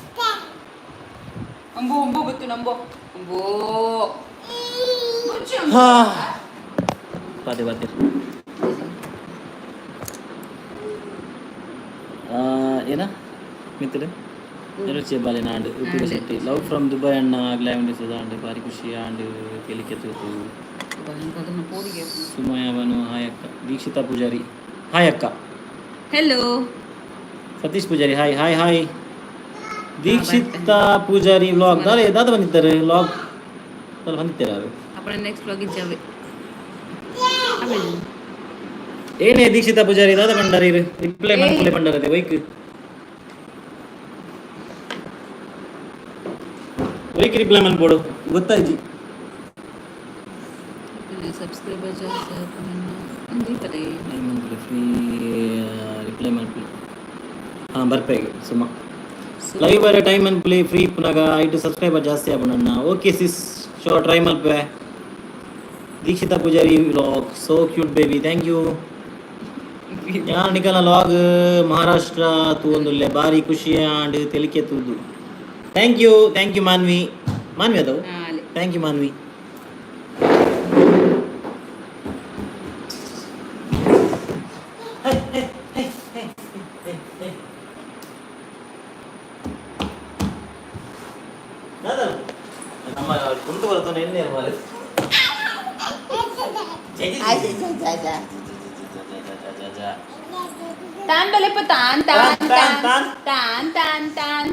ಅಂಬೋ ಅಂಬೋ ಗೊತ್ತು ನಂಬೋ ಅಂಬೋ ಮುಚ್ಚು. ಹಾ ಬಾತೆ ಬಾತೆ. ಏನ ಮಿತ್ರ ನೆರಚಿ ಬಾಲೆ ನಾಡು ಉಪ್ಪಿನ ಶೆಟ್ಟಿ. ಲವ್ ಫ್ರಮ್ ದುಬೈ ಅಣ್ಣ. ಗ್ಲಾವಿನ್ ಸುಧಾ ಭಾರಿ ಖುಷಿ ಆಂಡ್ ಕೇಳಿಕೆ ತೂತು. ಸುಮಯ ಬನು, ಹಾಯ್ ಅಕ್ಕ. ದೀಕ್ಷಿತಾ ಪೂಜಾರಿ, ಹಾಯ್ ಅಕ್ಕ. Hello. Satish Poojary, hi hi hi. Dikshita Poojary, vlog ದಾದ ದಾದ ಬಂದಿದ್ದಾರೆ ವ್ಲಾಗ್ ದಾದ ಬಂದಿದ್ದಾರೆ ಅವರು. આપણે ನೆಕ್ಸ್ಟ್ ವ್ಲಾಗ್ ಇದ್ದಾವೆ. ಏನೇ ದೀಕ್ಷಿತಾ ಪೂಜಾರಿ ದಾದ ಬಂಡಾರಿ ರಿಪ್ಲೈ ಮಾಡ್ಕೊಳ್ಳಿ ಬಂಡಾರದೆ ವೈಕ್ ವೈಕ್ ರಿಪ್ಲೈ ಮನ್ಪೋಡು ಗೊತ್ತಾಯ್ತು. ಸಬ್ಸ್ಕ್ರೈಬರ್ ಜಾಸ್ತಿ ಆಪುನ. ಫ್ರೀ ರಿಪ್ಲೈ ಮನ್ಪುಲಿ. ಹಾಂ, ಬರ್ಪೇಗೆ ಸುಮ್ಮ ಲೈವ್ ಬರೋ ಟೈಮ್ ಮನ್ಪುಲಿ ಫ್ರೀ ಪುನಗ ಐಟು ಸಬ್ಸ್ಕ್ರೈಬರ್ ಜಾಸ್ತಿ ಆಪುಂಡು. ಓಕೆ ಸಿಸ್, ಶೋ ಟ್ರೈ ಮಲ್ಪೆ. Dikshita Poojary vlog, so cute baby, thank you. ಯಾನ್ ನಿಕಲ್ನ ವ್ಲಾಗ್ ಮಹಾರಾಷ್ಟ್ರ ತೂವೊಂದುಲ್ಲೆ, ಬಾರಿ ಖುಷಿ ಆಂಡ್ ತೆಲಿಕೆ ತೂದು. Thank you, thank you Manvi. Manvi ಅದವು. Thank you Manvi. ಮಾರೆ. ತಾನ್ ಬಲೆಪ್ಪ, ತಾನ್ ತಾನ್ ತಾನ್ ತಾನ್ ತಾನ್ ತಾನ್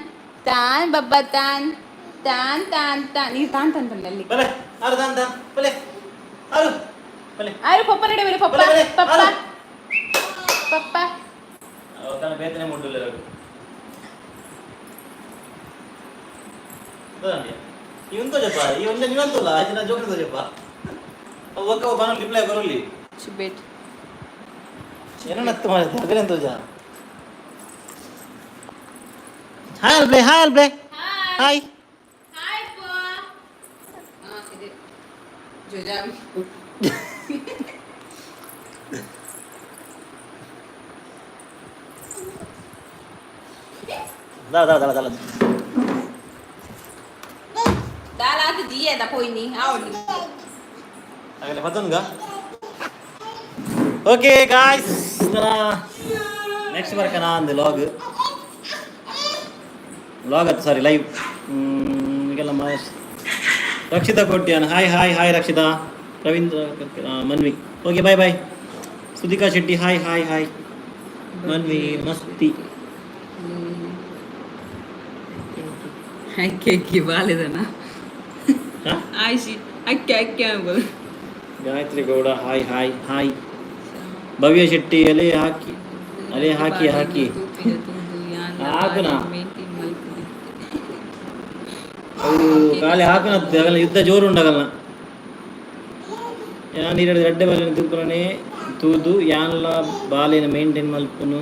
ತಾನ್ ಬಬ್ಬ ತಾನ್ ತಾನ್ ತಾನ್ ತಾನ್. ನೀ ತಾನ್ ತಾನ್ ಬಂದಲ್ಲಿ. ಬಲೆ ಆರು, ತಾನ್ ತಾನ್ ಬಲೆ, ಆರು ಬಲೆ. ಆರು ಪಪ್ಪ ನಡೆ ಬಲೆ ಪಪ್ಪ. ಬಲೆ, ಬಲೆ, ಪಪ್ಪ. ಆರು. ಪಪ್ಪ. ತನ್ನ ಬೇತನೆ ಮುಡ್ಡುಲ್ಲ. ಈ ಒಂದು ಜಪ್ಪ, ಈ ಒಂದೇ ನೀವಂತಲ್ಲ ಆಯ್ತು, ಜೋಕ್ರಿ ಜಪ್ಪ. ಒಕ್ಕ ಬನ ರಿಪ್ಲೈ ಬರಲಿ. ಚುಬೇಟ್. ಏನನ್ನತ್ತು ಮಾಡಿದ್ದೆ ಅಗಲೇನು ತೋಜ. ಹಾಯ್ ಅಲ್ಬ್ಲೆ, ಹಾಯ್ ಅಲ್ಬ್ಲೆ, ಹಾಯ್. ಹಾಯ್. ಜೋಜಾಬಿ. ದಳ ದಳ ದಳ ದಳ. ದಾಲಾತ ದಿಯದ ಪೋಯ್ನಿ ಆವಡಿ. ಆಗಲೇ ಮತ್ತೊಂದು. ಓಕೆ ಗಾಯ್ಸ್, ನೆಕ್ಸ್ಟ್ ಬರ್ಕನ ಅಂದು ಲಾಗ್ ಲಾಗ್ ಅತ್ತು, ಸಾರಿ, ಲೈವ್. ಈಗೆಲ್ಲ Mahesh, Rakshita Kotian, hi hi hi Rakshita. Ravindra Manvi, okay, bye bye. Sudhika Shetty, hi hi hi. Manvi ಮಸ್ತಿ. ಅಕ್ಕಿ ಅಕ್ಕಿ ಬಾಲಿದನ. ಆಯ್ಸಿ ಅಕ್ಕಿ ಅಕ್ಕಿ ಅನ್ಬೋದು. Gayatri Gowda, hi hi hi. Bhavya Shetty, ಅಲೆ ಹಾಕಿ ಅಲೆ ಹಾಕಿ ಹಾಕಿ ಹಾಕುನ. ಅವು ಖಾಲಿ ಹಾಕನತ್ತೆ ಆಗಲ್ಲ, ಯುದ್ಧ ಜೋರು ಉಂಡಾಗಲ್ಲ. ಯಾನ್ ನೀರಡು ರಡ್ಡೆ ಬಾಲಿನ ತೂಪುರನೆ ತೂದು ಯಾನ್ಲ ಬಾಲಿನ ಮೇಂಟೈನ್ ಮಲ್ಪುನು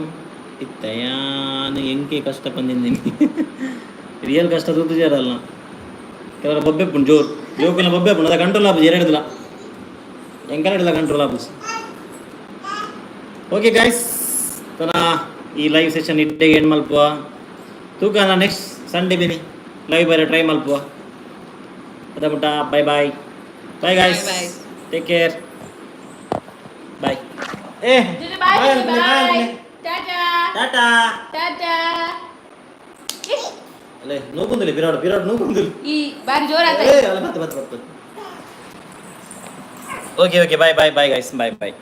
ಇತ್ತ. ಯಾನ್ ಎಂಕೆ ಕಷ್ಟ ಪಂದಿಂದಿನಿ, ರಿಯಲ್ ಕಷ್ಟ ತೂತು ಜೇರಲ್ಲ. ಕೆಲವರ ಬೊಬ್ಬೆ ಪುಂಡು ಜೋರು, ಜೋಕುನ ಬೊಬ್ಬೆ ಪುಂಡು, ಅದ ಕಂಟ್ರೋಲ್ ಆಪುಜಿ. ಎರಡುದಿಲ್ಲ ಎಂಕಲ್ಲ ಕಂಟ್ರೋಲ್ ಆಪುಜಿ. ಓಕೆ ಗೈಸ್, ತನ ಈ ಲೈವ್ ಸೆಷನ್ ಇಟ್ಟೆಗೆ ಎಂಡ್ ಮಲ್ಪುವ. ತೂಕ ನೆಕ್ಸ್ಟ್ ಸಂಡೇ ಬಿನಿ ಲೈವ್ ಬರ ಟ್ರೈ ಮಲ್ಪುವ. ಅದ ಮುಟ್ಟ bye bye bye guys. Bye. Take care, bye. ಏ. Bye. Bye. Bye, tata. Tata. Tata. ಅಲ್ಲೇ ನೂಕುಂದಿಲ್ಲ, ಬಿರಾಡು ಬಿರಾಡು ನೂಕುಂದಿಲ್ಲ. ಈ ಬಾರಿ ಜೋರಾತ. ಏ ಅಲ್ಲ, ಮತ್ತೆ ಮತ್ತೆ ಮತ್ತೆ. Okay okay, bye bye bye guys, bye bye.